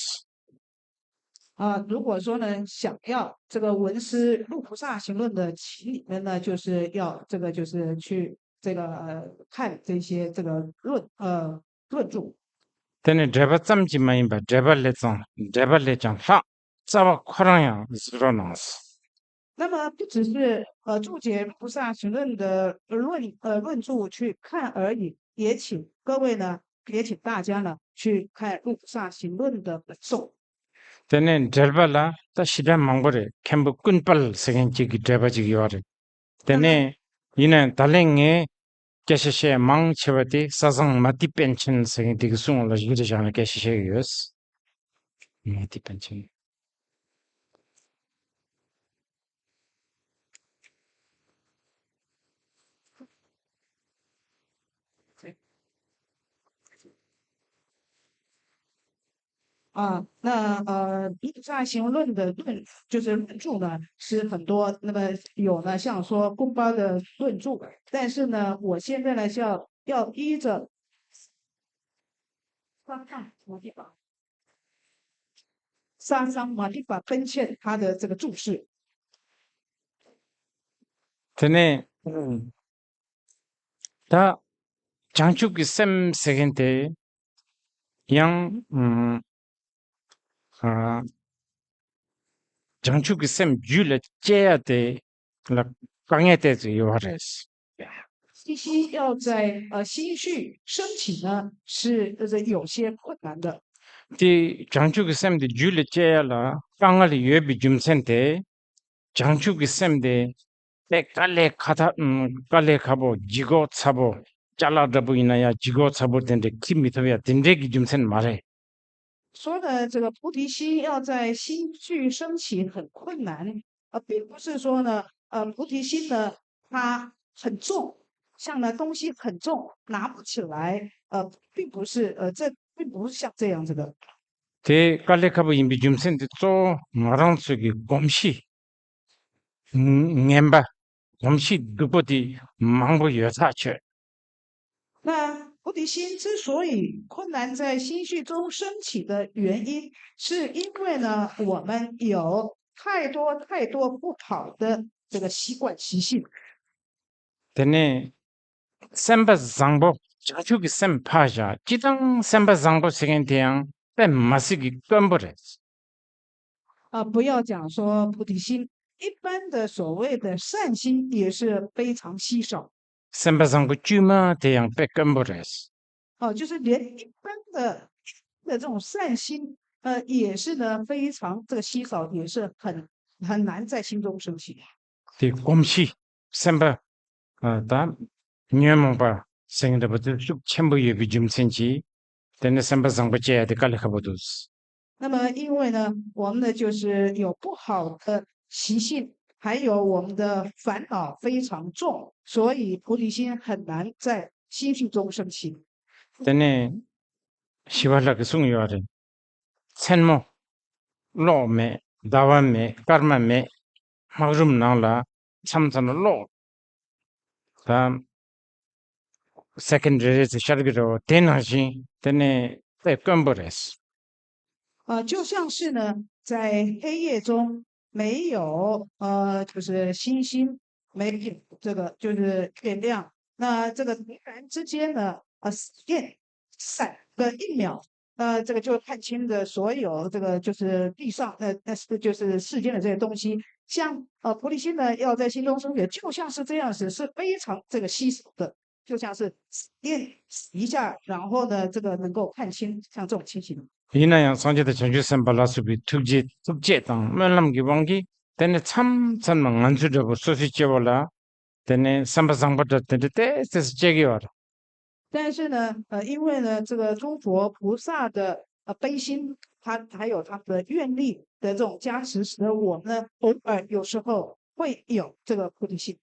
啊，如果说呢，想要这个文思路菩萨行论的启里面呢，就是要这个就是去这个呃看这些这个论呃论著。 དེ་ནས་འགྲེལ་པ་ཙམ་གྱིས་མ་ཡིན་པར་འགྲེལ་པ་ལས་ཙང་འགྲེལ་པ་ལས་ཀྱང་ལྷག་རྩ་བ་ཁོ་རང་ཡང་གཟིགས་རོགས་གནང་། 那么不只是呃注解《菩萨行论》的论呃论著去看而已，也请各位呢，也请大家呢去看《入菩萨行论》的本颂。 དེ་ནས་འགྲེལ་པ་ལ་ད་ཞེ་དྲག་མང་པོ་རེད། མཁན་པོ་ཀུན་དཔལ་ཟེར་མཁན་གཅིག་གི་འགྲེལ་པ་གཅིག་ཡོད་རེད། དེ་ནས་ཡིན་ནའང་ད་ལན་ངས་སྐད་ཆ་བཤད་མང་ཆེ་བ་དེ་ས་བཟང་མ་ཏི་པཎ་ཆེན་ཟེར་མཁན་དེ་གི་གསུང་ལ་གཞི་རེ་བཞག་ནས་སྐད་ཆ་བཤད་ཀྱི་ཡོད། མ་ཏི་པཎ་ཆེན། 啊，那呃，《菩萨行论》的论就是论著呢是很多，那么有呢像说公巴的论著，但是呢，我现在呢是要要依着三藏摩地法，三藏摩地法本宪他的这个注释。 དེ་ནས་ད་བྱང་ཆུབ་ཀྱི་སེམས་ཟེར་མཁན་དེ་ཡང་ཨ་བྱང་ཆུབ་ཀྱི་སེམས་རྒྱུད་ལ་སྐྱེ་ཡ་དེ་ལ་དཀའ་ངལ་ཏོག་ཙམ་ཡོད་པ་རེད། 信心要在呃心绪升起呢，是呃有些困难的。 དེ་བྱང་ཆུབ་ཀྱི་སེམས་དེ་རྒྱུད་ལ་སྐྱེ་ཡ་ལ་དཀའ་ངལ་ཡོད་པའི་རྒྱུ་མཚན་དེ། བྱང་ཆུབ་ཀྱི་སེམས་དེ་དཔེ་དཀའ་ལས་ཁག་ཐག་དཀའ་ལས་ཁག་པོ་ལྗིད་ཁོག་ཚ་པོ། ཅ་ལག་འདྲ་པོ་ཡིན་ན་ཡང་ལྗིད་ཁོག་ཚ་པོ་དེ་འདྲས་འཁྱེར་མི་ཐུབ་ཡ་དེ་འདྲས་ཀྱི་རྒྱུ་མཚན་མ་རེད། 说呢，这个菩提心要在心绪升起很困难，呃，并不是说呢，呃，菩提心呢它很重，像呢东西很重拿不起来，呃，并不是，呃，这并不是像这样子的。 དེ་དཀའ་ལས་ཁག་པོ་ཡིན་པའི་རྒྱུ་མཚན་དེ་གཙོ་བོ་ང་རང་ཚོ་གི་གོམས་གཤིས་ངན་པ། གོམས་གཤིས་སྡུག་པོ་དེ་མང་པོ་ཡོད་ཐག་ཆོད། 那菩提心之所以困难在心绪中升起的原因，是因为呢，我们有太多太多不好的这个习惯习性。 དེ་ནས་སེམས་པ་བཟང་པོ། བྱང་ཆུབ་ཀྱི་སེམས་ཕར་བཞག་སྤྱིར་བཏང་སེམས་པ་བཟང་པོ་ཟེར་མཁན་དེ་ཡང་དཔེ་མི་སྲིད་ཀྱི་དཀོན་པོ་རེད། 啊，不要讲说菩提心，一般的所谓的善心也是非常稀少。 སེམས་པ་བཟང་པོ་དཀྱུས་མ་དེ་ཡང་དཔེ་དཀོན་པོ་རེད། 哦，就是连一般的的这种善心，呃，也是呢非常这个稀少，也是很很难在心中升起。 དེ་གོམས་གཤིས་སེམས་པ་ད་ཉོན་མོངས་པ་ཟེར་མཁན་འདྲ་པོ་དེ་ཤུགས་ཆེན་པོ་ཡོད་པའི་རྒྱུ་མཚན་གྱིས། དེ་ནས་སེམས་པ་བཟང་པོ་སྐྱེ་ཡ་དེ་དཀའ་ལས་ཁག་པོ་འདུག 那么因为呢，我们呢就是有不好的习性，还有我们的烦恼非常重，所以菩提心很难在心性中升起。 དེ་ནས་ཞི་བ་ལྷ་གིས་གསུངས་ཡོད་རེད། མཚན་མོ་གློག་མེད། ཟླ་བ་མེད། སྐར་མ་མེད། སྨག་རུམ་ནང་ལ་མཚམས་མཚམས་ལ་གློག་དང་སེ་ཀན་རེ་རེ་ཙམ་ཤར་གྱི་རེད་བ། དེ་ནང་བཞིན་དེ་ནས་དཔེ་དཀོན་པོ་རེད། 呃，就像是呢，在黑夜中没有呃，就是星星，没有这个就是月亮，那这个突然之间呢，呃，闪电闪个一秒，那这个就看清的所有这个就是地上呃，那是就是世间的这些东西，像呃菩提心呢，要在心中升起，就像是这样子，是非常这个稀少的。 就像是电一下，然后呢，这个能够看清，像这种情形。 ཡིན་ན་ཡང་སངས་རྒྱས་དང་བྱང་ཆུབ་སེམས་དཔའ་ལ་སོགས་པའི་ཐུགས་རྗེ་ཐུགས་བསྐྱེད་དང་སྨོན་ལམ་གྱི་དབང་གིས་དེ་ནི་མཚམས་མཚམས་ལ་ང་ཚོ་འདྲ་པོ་སོ་སོའི་སྐྱེ་བོ་ལ་དེ་ནི་སེམས་པ་བཟང་པོ་འདྲ་དེ་འདྲ་ཏོག་ཙམ་སྐྱེ་གི་ཡོད་རེད། 但是呢，呃，因为呢，这个诸佛菩萨的呃悲心，他还有他的愿力的这种加持，使得我们呢，偶尔有时候会有这个菩提心。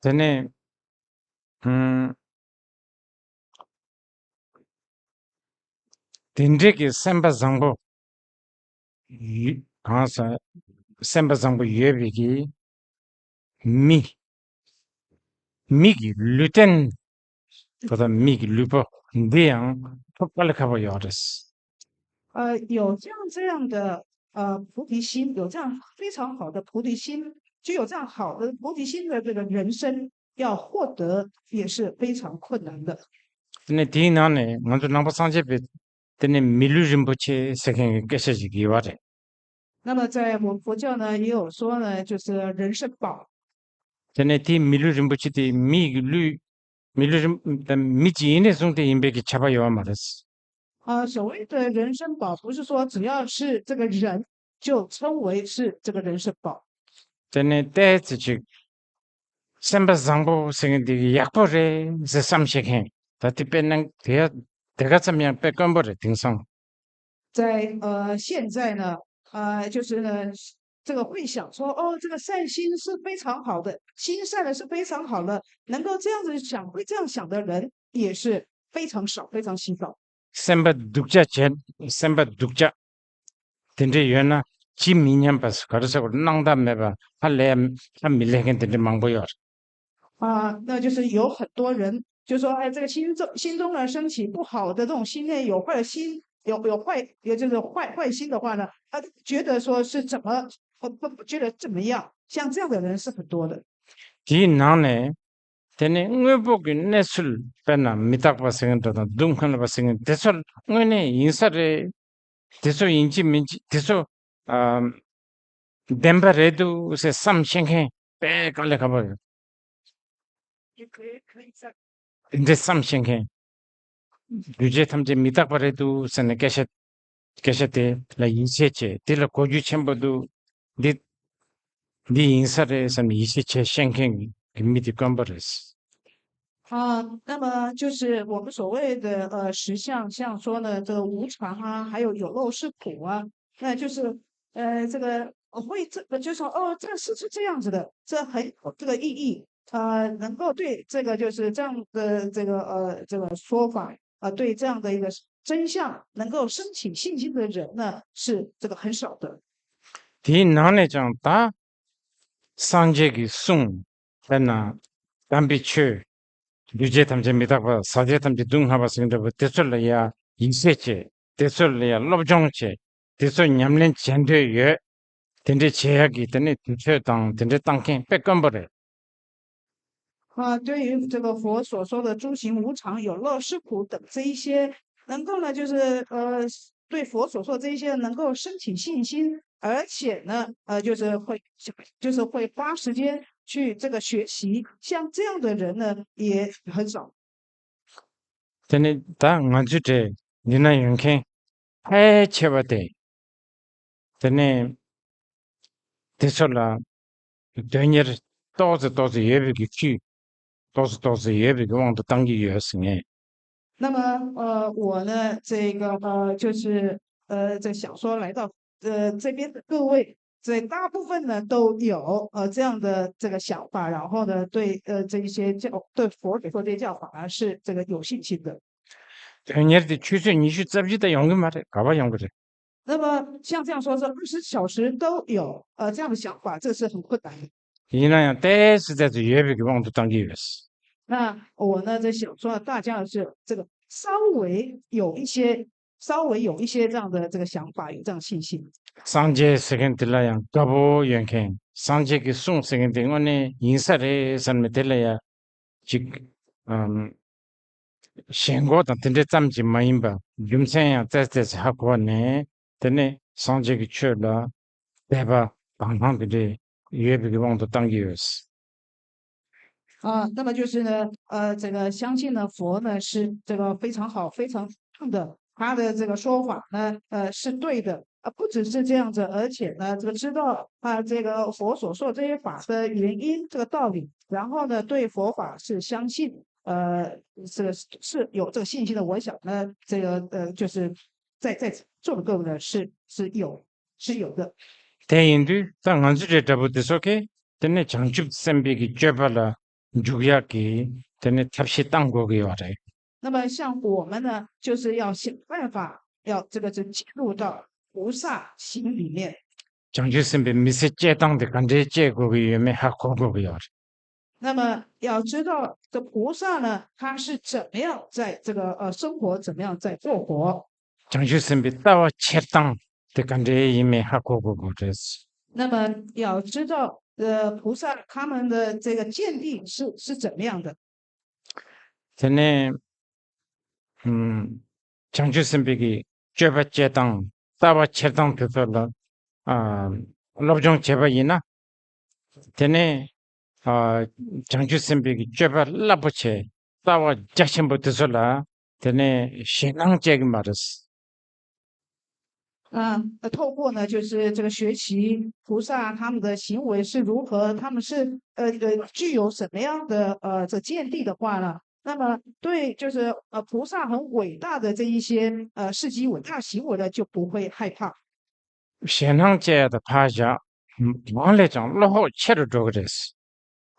དེ་ནས་ཨུམ། དེ་འདྲའི་གི་སེམས་པ་བཟང་པོ་ཡོད་གང་ཟག་སེམས་པ་བཟང་པོ་ཡོད་པའི་གི་མི། མི་གི་ལུས་རྟེན་པོ་དང་མི་གི་ལུས་པོ་འདི་ཡང་ཐོབ་དཀའ་ལས་ཁག་པོ་ཡོད་རེད། 呃，有这样这样的呃菩提心，有这样非常好的菩提心，具有这样好的菩提心的这个人生，要获得也是非常困难的。 དེ་ནས་དེའི་ནང་ནས་ང་ཚོ་ནང་པ་སངས་རྒྱས་པའི་དེ་ནས་མི་ལུས་རིན་པོ་ཆེ་ཟེར་མཁན་གྱི་སྐད་ཆ་ཞིག་ཡོད་པ་རེད། 那么在我们佛教呢，也有说呢，就是人生宝。 དེ་ནས་དེའི་མི་ལུས་རིན་པོ་ཆེ་དེ་མི་གི་ལུས་མི་ལུས་རིན་དང་མི་གཅིག་ཡིན་ནས་བཟུང་སྟེ་ཡིན་པའི་གི་ཁྱབ་པ་ཡོད་པ་མ་རེད། 啊，所谓的人生宝，不是说只要是这个人，就称为是这个人生宝。 དེ་ནས་ཏོག་ཙམ་ཅིག་སེམས་པ་བཟང་པོ་ཟེར་མཁན་དེ་ཡག་པོ་རེད་ཟེར་བསམ་ཤེས་མཁན་ད་དེ་དཔེར་ན་དེ་དེ་ག་ཙམ་ཡང་དཔེ་དཀོན་པོ་རེད། དེང་སང་在呃现在呢，呃，就是呢，这个会想说，哦，这个善心是非常好的，心善的是非常好的，能够这样子想，会这样想的人也是非常少，非常稀少。 སེམས་པ་སྡུག་ཅག་བྱས། སེམས་པ་སྡུག་ཅག་དེ་འདྲ་ཡོད་ན་ཇི་མི་སྙམ་པ་ག་རེ་ཟེར་དགོས་རེད། སྣང་དག་མེད་པ་ཧ་ལས་ཧ་མི་ལས་མཁན་དེ་འདྲ་མང་པོ་ཡོད་རེད། 啊，那就是有很多人就说，哎，这个心中心中呢升起不好的这种心念，有坏的心，有有坏，也就是坏坏心的话呢，他觉得说是怎么不不不觉得怎么样，像这样的人是很多的。 དེའི་ནང་ནས་དེ་ནས་དངོས་པོ་གི་གནས་ཚུལ་དཔེར་ན་མི་རྟག་པ་ཟེར་མཁན་འདྲ་དང་སྡུག་བསྔལ་བ་ཟེར་མཁན་དེ་ཚོ་དངོས་གནས་ཡིན་ས་རེད། དེ་ཚོ་ཡིན་གཅིག་མིན་གཅིག་དེ་ཚོ་ཨ་བདེན་པ་རེད་འདུག་ཟེར་བསམ་ཤེས་མཁན་དཔེ་དཀའ་ལས་ཁག་པོ་རེད། དེ་འདྲའི་བསམ་ཤེས་མཁན། འདུས་བྱས་ཐམས་ཅད་མི་རྟག་པ་རེད་འདུག་ཟེར་ནས་སྐད་ཆ་སྐད་ཆ་དེ་ལ་ཡིད་ཆེས་བྱེད། དེ་ལ་གོ་རྒྱུ་ཆེན་པོ་འདུག་འདི་འདི་ཡིན་ས་རེད་བསམ་ནས་ཡིད་ཆེས་བྱེད་ཤེས་མཁན་གྱི་མི་དེ་དཀོན་པོ་རེད། 啊，那么就是我们所谓的呃实相，像说呢，这个无常啊，还有有漏是苦啊，那就是呃这个会这个就说哦，这个事是这样子的，这很有这个意义，呃，能够对这个就是这样的这个呃这个说法啊，对这样的一个真相能够升起信心的人呢，是这个很少的。 དེའི་ནང་ནས་ཀྱང་ད་སངས་རྒྱས་ཀྱི་གསུང་དཔེར་ན་དམ་པའི་ཆོས། འདུས་བྱས་ཐམས་ཅད་མི་རྟག་པ། ཟག་བཅས་ཐམས་ཅད་སྡུག་བསྔལ་བ་ཟེར་འདྲ་པོ་དེ་ཚོ་ལ་ཡ་ཡིད་ཆེས་བྱེད། དེ་ཚོ་ལ་ཡ་སློབ་སྦྱོང་བྱེད། དེ་ཚོ་ཉམས་ལེན་བྱེད་འདོད་ཡོད། དེ་འདྲའི་བྱེད་ཡག་གི་དེ་ནི་དུས་ཚོད་དང་དེ་འདྲའི་བཏང་མཁན་དཔེ་དཀོན་པོ་རེད། 啊，对于这个佛所说的诸行无常、有乐是苦等这一些，能够呢，就是呃，对佛所说这一些能够升起信心，而且呢，呃，就是会就是会花时间去这个学习，像这样的人呢也很少。 དེ་ནི་ད་ང་ཚོའི་གྲས་འདི་ན་ཡོད་མཁན་ཕལ་ཆེ་བ་དེ་དེ་ནས་དེ་ཚོ་ལ་དོན་གཉེར་ཏོག་ཙེ་ཏོག་ཙེ་ཡོད་པའི་གི་ཁྱུས་ཏོག་ཙེ་ཏོག་ཙེ་ཡོད་པའི་གི་དབང་དུ་བཏང་གི་ཡོད་ཟེར་ངས། 那么呃，我呢，这个呃，就是呃，在想说来到呃这边的各位，这大部分呢都有呃这样的这个想法，然后呢，对呃这一些教对佛陀这些教法呢是这个有信心的。དོན་གཉེར་དེ་ཆུ་ཚོད་ཉི་ཤུ་རྩ་བཞི་དང་ཡོང་གི་མ་རེད། ག་པར་ཡོང་གི་རེད། 那么像这样说，这二十小时都有呃这样的想法，这是很困难的。 ཡིན་ན་ཡང་ཏོག་ཙམ་ཏོག་ཙམ་ཡོད་པའི་གི་དབང་དུ་བཏང་གི་ཡོད། 那我呢在想说，大家是这个稍微有一些，稍微有一些这样的这个想法，有这样信心。 སངས་རྒྱས་ཟེར་མཁན་དེ་ལ་ཡང་དགའ་པོ་ཡོད་མཁན། སངས་རྒྱས་ཀྱི་གསུང་ཟེར་མཁན་དེ་དངོས་གནས་ཡིན་ས་རེད་བསམ་ནས་དེ་ལ་ཡང་ཅིག་ཨམ། ཞེན་ཁོག་དང་དེ་འདྲ་ཙམ་གྱིས་མ་ཡིན་པ། རྒྱུ་མཚན་ཡང་ཏོག་ཙམ་ཏོག་ཙམ་ཧ་གོ་བ་ནས། དེ་ནས་སངས་རྒྱས་ཀྱི་ཆོས་ལ་དད་པ་དང་དང་དེ་འདྲ་ཡོད་པའི་དབང་དུ་བཏང་གི་ཡོད། 啊，那么就是呢，呃，这个相信呢，佛呢是这个非常好、非常棒的，他的这个说法呢，呃，是对的。啊，不只是这样子，而且呢，这个知道啊，这个佛所说这些法的原因、这个道理，然后呢，对佛法是相信，呃，这个是是有这个信心的。我想呢，这个呃，就是在在座的各位呢，是是有是有的。 དེ་ཡིན་དུས་ད་ང་ཚོ་འདྲ་འདྲ་པོ་དེ་ཚོ་གིས་དེ་ནས་བྱང་ཆུབ་སེམས་དཔའི་གི་སྤྱོད་པ་ལ་འཇུག་ཡག་གི་དེ་ནས་ཐབས་ཤེས་བཏང་དགོས་ཀྱི་ཡོད་རེད། 那么像我们呢，就是要想办法，要这个是进入到菩萨行里面。 བྱང་ཆུབ་སེམས་དཔའི་མི་ཚེ་སྐྱེལ་སྟངས་དེ་ག་འདྲའི་སྐྱེལ་དགོས་ཀྱི་ཡོད་མེད་ཧ་གོ་དགོས་ཀྱི་ཡོད་རེད། 那么要知道，这菩萨呢，他是怎么样在这个呃生活，怎么样在过活。 བྱང་ཆུབ་སེམས་དཔའི་ལྟ་བ་འཁྱེར་སྟངས་དེ་ག་འདྲའི་ཡིན་མིན་ཧ་གོ་དགོས་དགོས་རེད། 那么要知道，呃，菩萨他们的这个见地是是怎么样的。 དེ་ནས་ཨམ། བྱང་ཆུབ་སེམས་དཔའི་གི་སྤྱོད་པ་སྤྱད་སྟངས། ལྟ་བ་འཁྱེར་སྟངས་དེ་ཚོ་ལ་ཨ། སློབ་སྦྱོང་བྱས་པ་ཡིན་ན། དེ་ནས་ཨ། བྱང་ཆུབ་སེམས་དཔའི་གི་སྤྱོད་པ་རླབས་པོ་ཆེ། ལྟ་བ་རྒྱ་ཆེན་པོ་དེ་ཚོ་ལ་དེ་ནས་ཞེད་སྣང་སྐྱེ་གི་མ་རེད། 啊，呃透过呢，就是这个学习菩萨他们的行为是如何，他们是呃呃具有什么样的呃这见地的话呢，那么对就是呃菩萨很伟大的这一些呃事迹伟大行为呢，就不会害怕。 ཞེད་སྣང་སྐྱེ་ཡ་དང་ཕར་བཞག །གང་ལས་ཀྱང་བློ་ཁོག་ཆེ་རུ་འགྲོ་གི་རེད།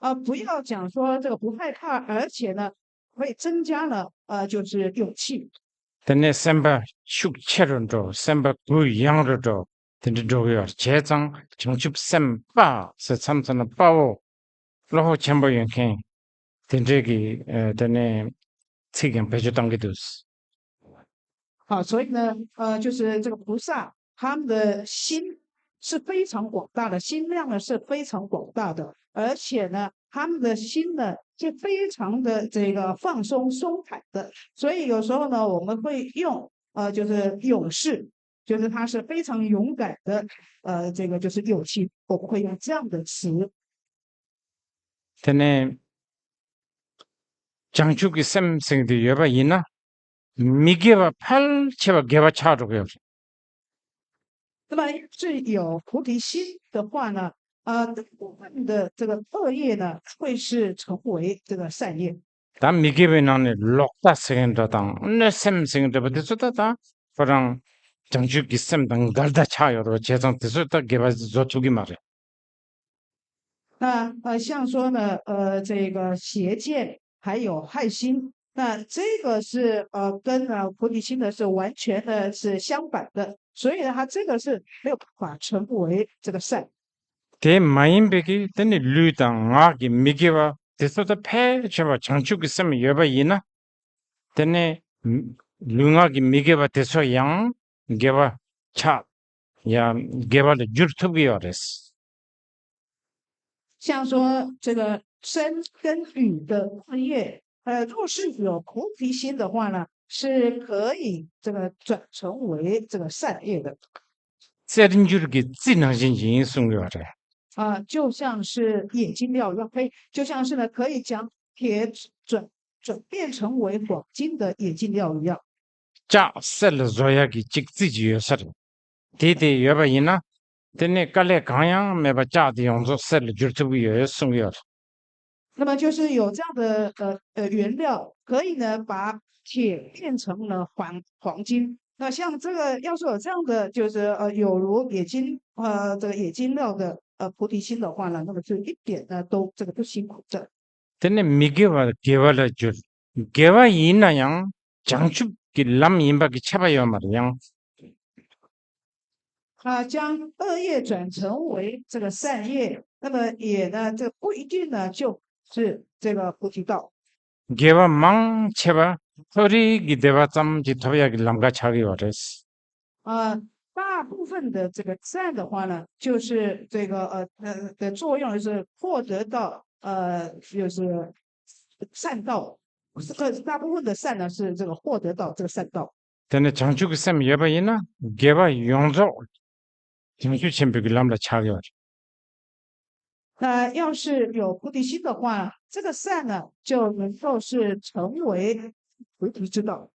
啊，不要讲说这个不害怕，而且呢，会增加了呃就是勇气。 དེ་ནས་སེམས་པ་ཤུགས་ཆེ་རུ་འགྲོ། སེམས་པ་གུ་ཡངས་རུ་འགྲོ། དེ་འདྲ་འགྲོ་གི་ཡོད་རེད། བྱས་ཙང་བྱང་ཆུབ་སེམས་དཔའ་ཟེར་མཚམས་མཚམས་ན་དཔའ་བོ་བློ་ཁོག་ཆེན་པོ་ཡོད་མཁན་དེ་འདྲའི་གི་ཨ། དེ་ནས་ཚིག་ཀྱང་བེད་སྤྱོད་གཏང་གི་འདུག 好，所以呢，呃，就是这个菩萨，他们的心是非常广大的，心量呢是非常广大的，而且呢，他们的心呢是非常的这个放松松坦的，所以有时候呢，我们会用呃，就是勇士，就是他是非常勇敢的，呃，这个就是勇气，我们会用这样的词。 དེ་ནས་བྱང་ཆུབ་ཀྱི་སེམས་ཟེར་གྱི་ཡོད་པ་ཡིན་ན། མི་དགེ་བ་ཕལ་ཆེ་བ་དགེ་བ་ཆགས་འགྲོ་གི་ཡོད་རེད། 那么是有菩提心的话呢，呃，大部分的这个恶业呢，会是成为这个善业。 ད་མི་དགེ་བའི་ནང་ནས་ལོག་ལྟ་ཟེར་མཁན་འདྲ་དང་གནོད་སེམས་ཟེར་མཁན་འདྲ་པོ་དེ་ཚོ་ད་ད་ཁོ་རང་བྱང་ཆུབ་ཀྱི་སེམས་དང་འགལ་ཟླ་ཆགས་ཡོད་རེད། བྱས་ཙང་དེ་ཚོ་ད་དགེ་བ་བཟོ་ཐུབ་ཀྱི་མ་རེད། 那呃，像说呢，呃，这个邪见还有害心，那这个是呃跟呃菩提心呢是完全的是相反的，所以呢，它这个是没有办法成为这个善。 དེ་མ་ཡིན་པའི་གི་དེ་ནི་ལུས་དང་ངག་གི་མི་དགེ་བ་དེ་ཚོ་ད་ཕལ་ཆེ་བ་བྱང་ཆུབ་ཀྱི་སེམས་ཡོད་པ་ཡིན་ན། དེ་ནི་ལུས་ངག་གི་མི་དགེ་བ་དེ་ཚོ་ཡང་དགེ་བ་ཆགས། ཡང་དགེ་བ་ལ་འགྱུར་ཐུབ་ཀྱི་ཡོད་རེད། 像说这个身跟语的恶业，呃，若是有菩提心的话呢，是可以这个转成为这个善业的。 རྩེར་འགྱུར་གྱི་རྩི་ནང་བཞིན་ཡིན་གསུངས་ཡོད་རེད། 啊，就像是眼睛妙药，呸，就像是呢，可以将铁转转变成为黄金的眼睛妙一样。 ལྕགས་གསེར་ལ་བཟོ་ཡག་གི་གཅིག་རྩི་ཅིག་ཡོད་ས་རེད། དེ་དེ་ཡོད་པ་ཡིན་ན། དེ་ནས་དཀའ་ལས་གང་ཡང་མེད་པ་ལྕགས་དེ་ཡོངས་རྫོགས་གསེར་ལ་འགྱུར་ཐུབ་ཀྱི་ཡོད་གསུངས་ཡོད། 那么就是有这样的呃呃原料，可以呢把铁变成了黄黄金。那像这个要是有这样的，就是呃有如冶金呃这个冶金料的呃菩提心的话呢，那么就一点呢都这个不辛苦的。 དེ་ནས་མི་དགེ་བ་དགེ་བ་ལ་བསྒྱུར། དགེ་བ་ཡིན་ན་ཡང་བྱང་ཆུབ་ཀྱི་ལམ་ཡིན་པ་གི་ཁྱབ་པ་ཡོད་མ་རེད་ཡང་། 啊，将恶业转成为这个善业，那么也呢，这不一定呢就是这个菩提道。 དགེ་བ་མང་ཆེ་བ་མཐོ་རིས་ཀྱི་བདེ་བ་ཙམ་གྱིས་ཐོབ་ཡག་གི་ལམ་ཁ་ཆགས་ཀྱི་ཡོད་རེད། 啊，大部分的这个善的话呢，就是这个呃呃的作用是获得到呃就是善道，呃大部分的善呢是这个获得到这个善道。 དེ་ནས་བྱང་ཆུབ་ཀྱི་སེམས་ཡོད་པ་ཡིན་ན་དགེ་བ་ཡོངས་རྫོགས་བྱང་ཆུབ་ཆེན་པོའི་གི་ལམ་ལ་ཆགས་ཡོད་རེད། 那要是有菩提心的话，这个善呢就能够是成为菩提之道。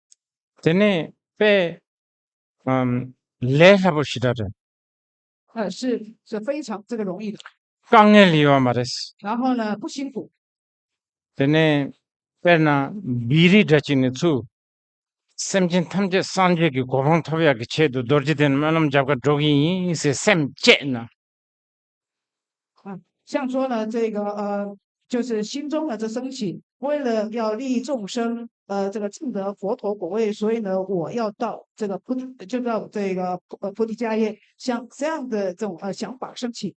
དེ་ནས་དཔེ་ཨམ་ལས་སླ་པོ་ཞེ་དྲག་རེད། 呃，是是非常这个容易的， དཀའ་ངལ་ཡོད་མ་རེད། 然后呢不辛苦。 དེ་ནས་དཔེར་ན་བི་རི་འདྲ་ཅིག་ནས་ཚུར་སེམས་ཅན་ཐམས་ཅད་སངས་རྒྱས་ཀྱི་གོ་འཕང་ཐོབ་ཡག་གི་ཆེད་དུ་རྡོ་རྗེ་གདན་སྨོན་ལམ་རྒྱབ་ཁ་འགྲོ་གི་ཡིན་ཟེར་སེམས་བསྐྱེད་ན། 啊，像说呢，这个呃，就是心中呢这升起，为了要利益众生，呃，这个证得佛陀果位，所以呢，我要到这个菩提，就到这个呃菩提迦叶，像这样的这种呃想法升起。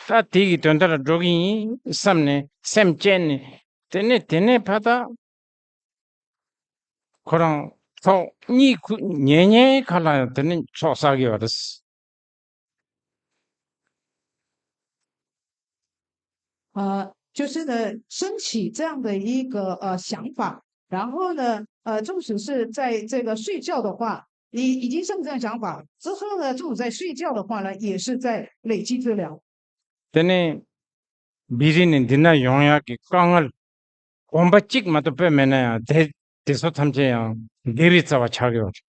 ད་དེ་གི་དོན་དག་ལ་འགྲོ་གི་ཡིན་བསམ་ནས་སེམས་བསྐྱེད་ནས་དེ་ནས་དེ་ནས་ཕ་ད་ཁོ་རང་ཚོགས་གཉིད་ཁུག་ཉལ་ཉལ་ཁ་ལ་དེ་ནས་ཚོགས་བསགས་ཀྱི་ཡོད་རེད། 啊，就是呢，升起这样的一个呃想法，然后呢，呃，纵使是在这个睡觉的话，你已经生这样想法之后呢，纵使在睡觉的话呢，也是在累积资粮。 དེ་ནས་བི་རི་ནས་འདི་ན་ཡོང་ཡག་གི་དཀའ་ངལ་གོམ་པ་གཅིག་མ་གཏོགས་དཔེ་མེད་ན་ཡང་དེ་དེ་ཚོ་ཐམས་ཅད་ཡང་དགེ་བའི་རྩ་བ་ཆགས་ཡོད་རེད།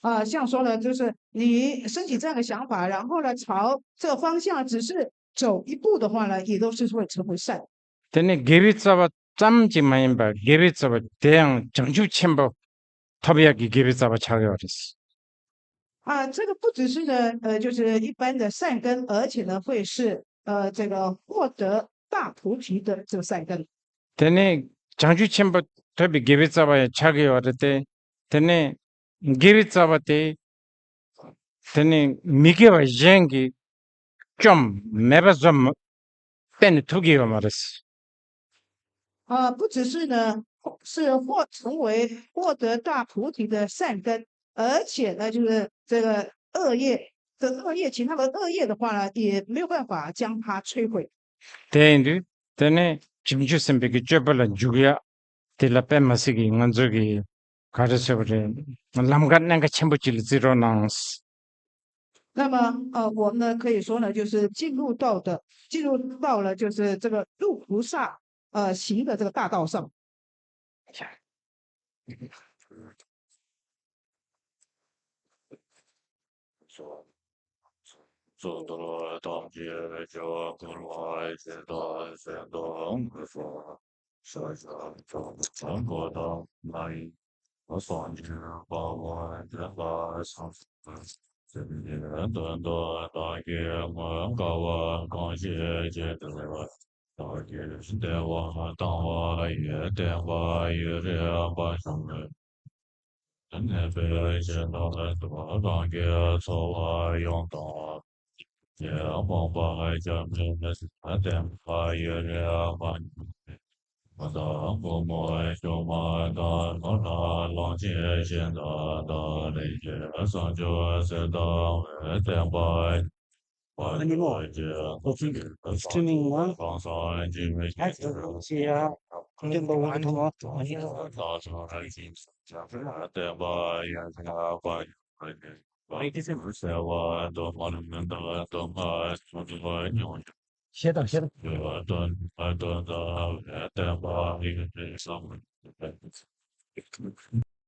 啊，像说呢，就是你升起这样的想法，然后呢，朝这个方向只是走一步的话呢，也都是会成为善。 དེ་ནས་དགེ་བའི་རྩ་བ་ཙམ་གྱིས་མ་ཡིན་པར་དགེ་བའི་རྩ་བ་དེ་ཡང་བྱང་ཆུབ་ཆེན་པོ་ཐོབ་ཡག་གི་དགེ་བའི་རྩ་བ་ཆགས་ཡོད་རེད། 啊，这个不只是呢，呃，就是一般的善根，而且呢，会是呃这个获得大菩提的这个善根。 དེ་ནས་བྱང་ཆུབ་ཆེན་པོ་ཐོབ་པའི་དགེ་བའི་རྩ་བ་ཡང་ཆགས་ཀྱི་ཡོད་རེད་དེ། དེ་ནས་དགེ་བའི་རྩ་བ་དེ་དེ་ནས་མི་དགེ་བ་གཞན་གྱིས་བཅོམ་མེད་པ་བཟོ་མ་གཏན་ནས་ཐུབ་ཀྱི་ཡོད་མ་རེད། 啊，不只是呢，是获成为获得大菩提的善根，而且呢，就是这个恶业的恶业，其他的恶业的话呢，也没有办法将它摧毁。 དེ་ཡིན་དུས་དེ་ནས་བྱང་ཆུབ་སེམས་དཔའི་གི་སྤྱོད་པ་ལ་འཇུག་ཡ་དེ་ལ་དཔེ་མ་སྲིད་ཀྱི་ང་ཚོ་གི་ག་རེ་ཟེར་བ་རེད། ལམ་ཁ་གནད་འགག་ཆེན་པོ་ཅིག་ལ་བརྩི་རོགས་གནང་། 那么呃，我们呢可以说呢，就是进入到的进入到了就是这个入菩萨呃行的这个大道上。 Anymore. Streaming one. Number one tomorrow.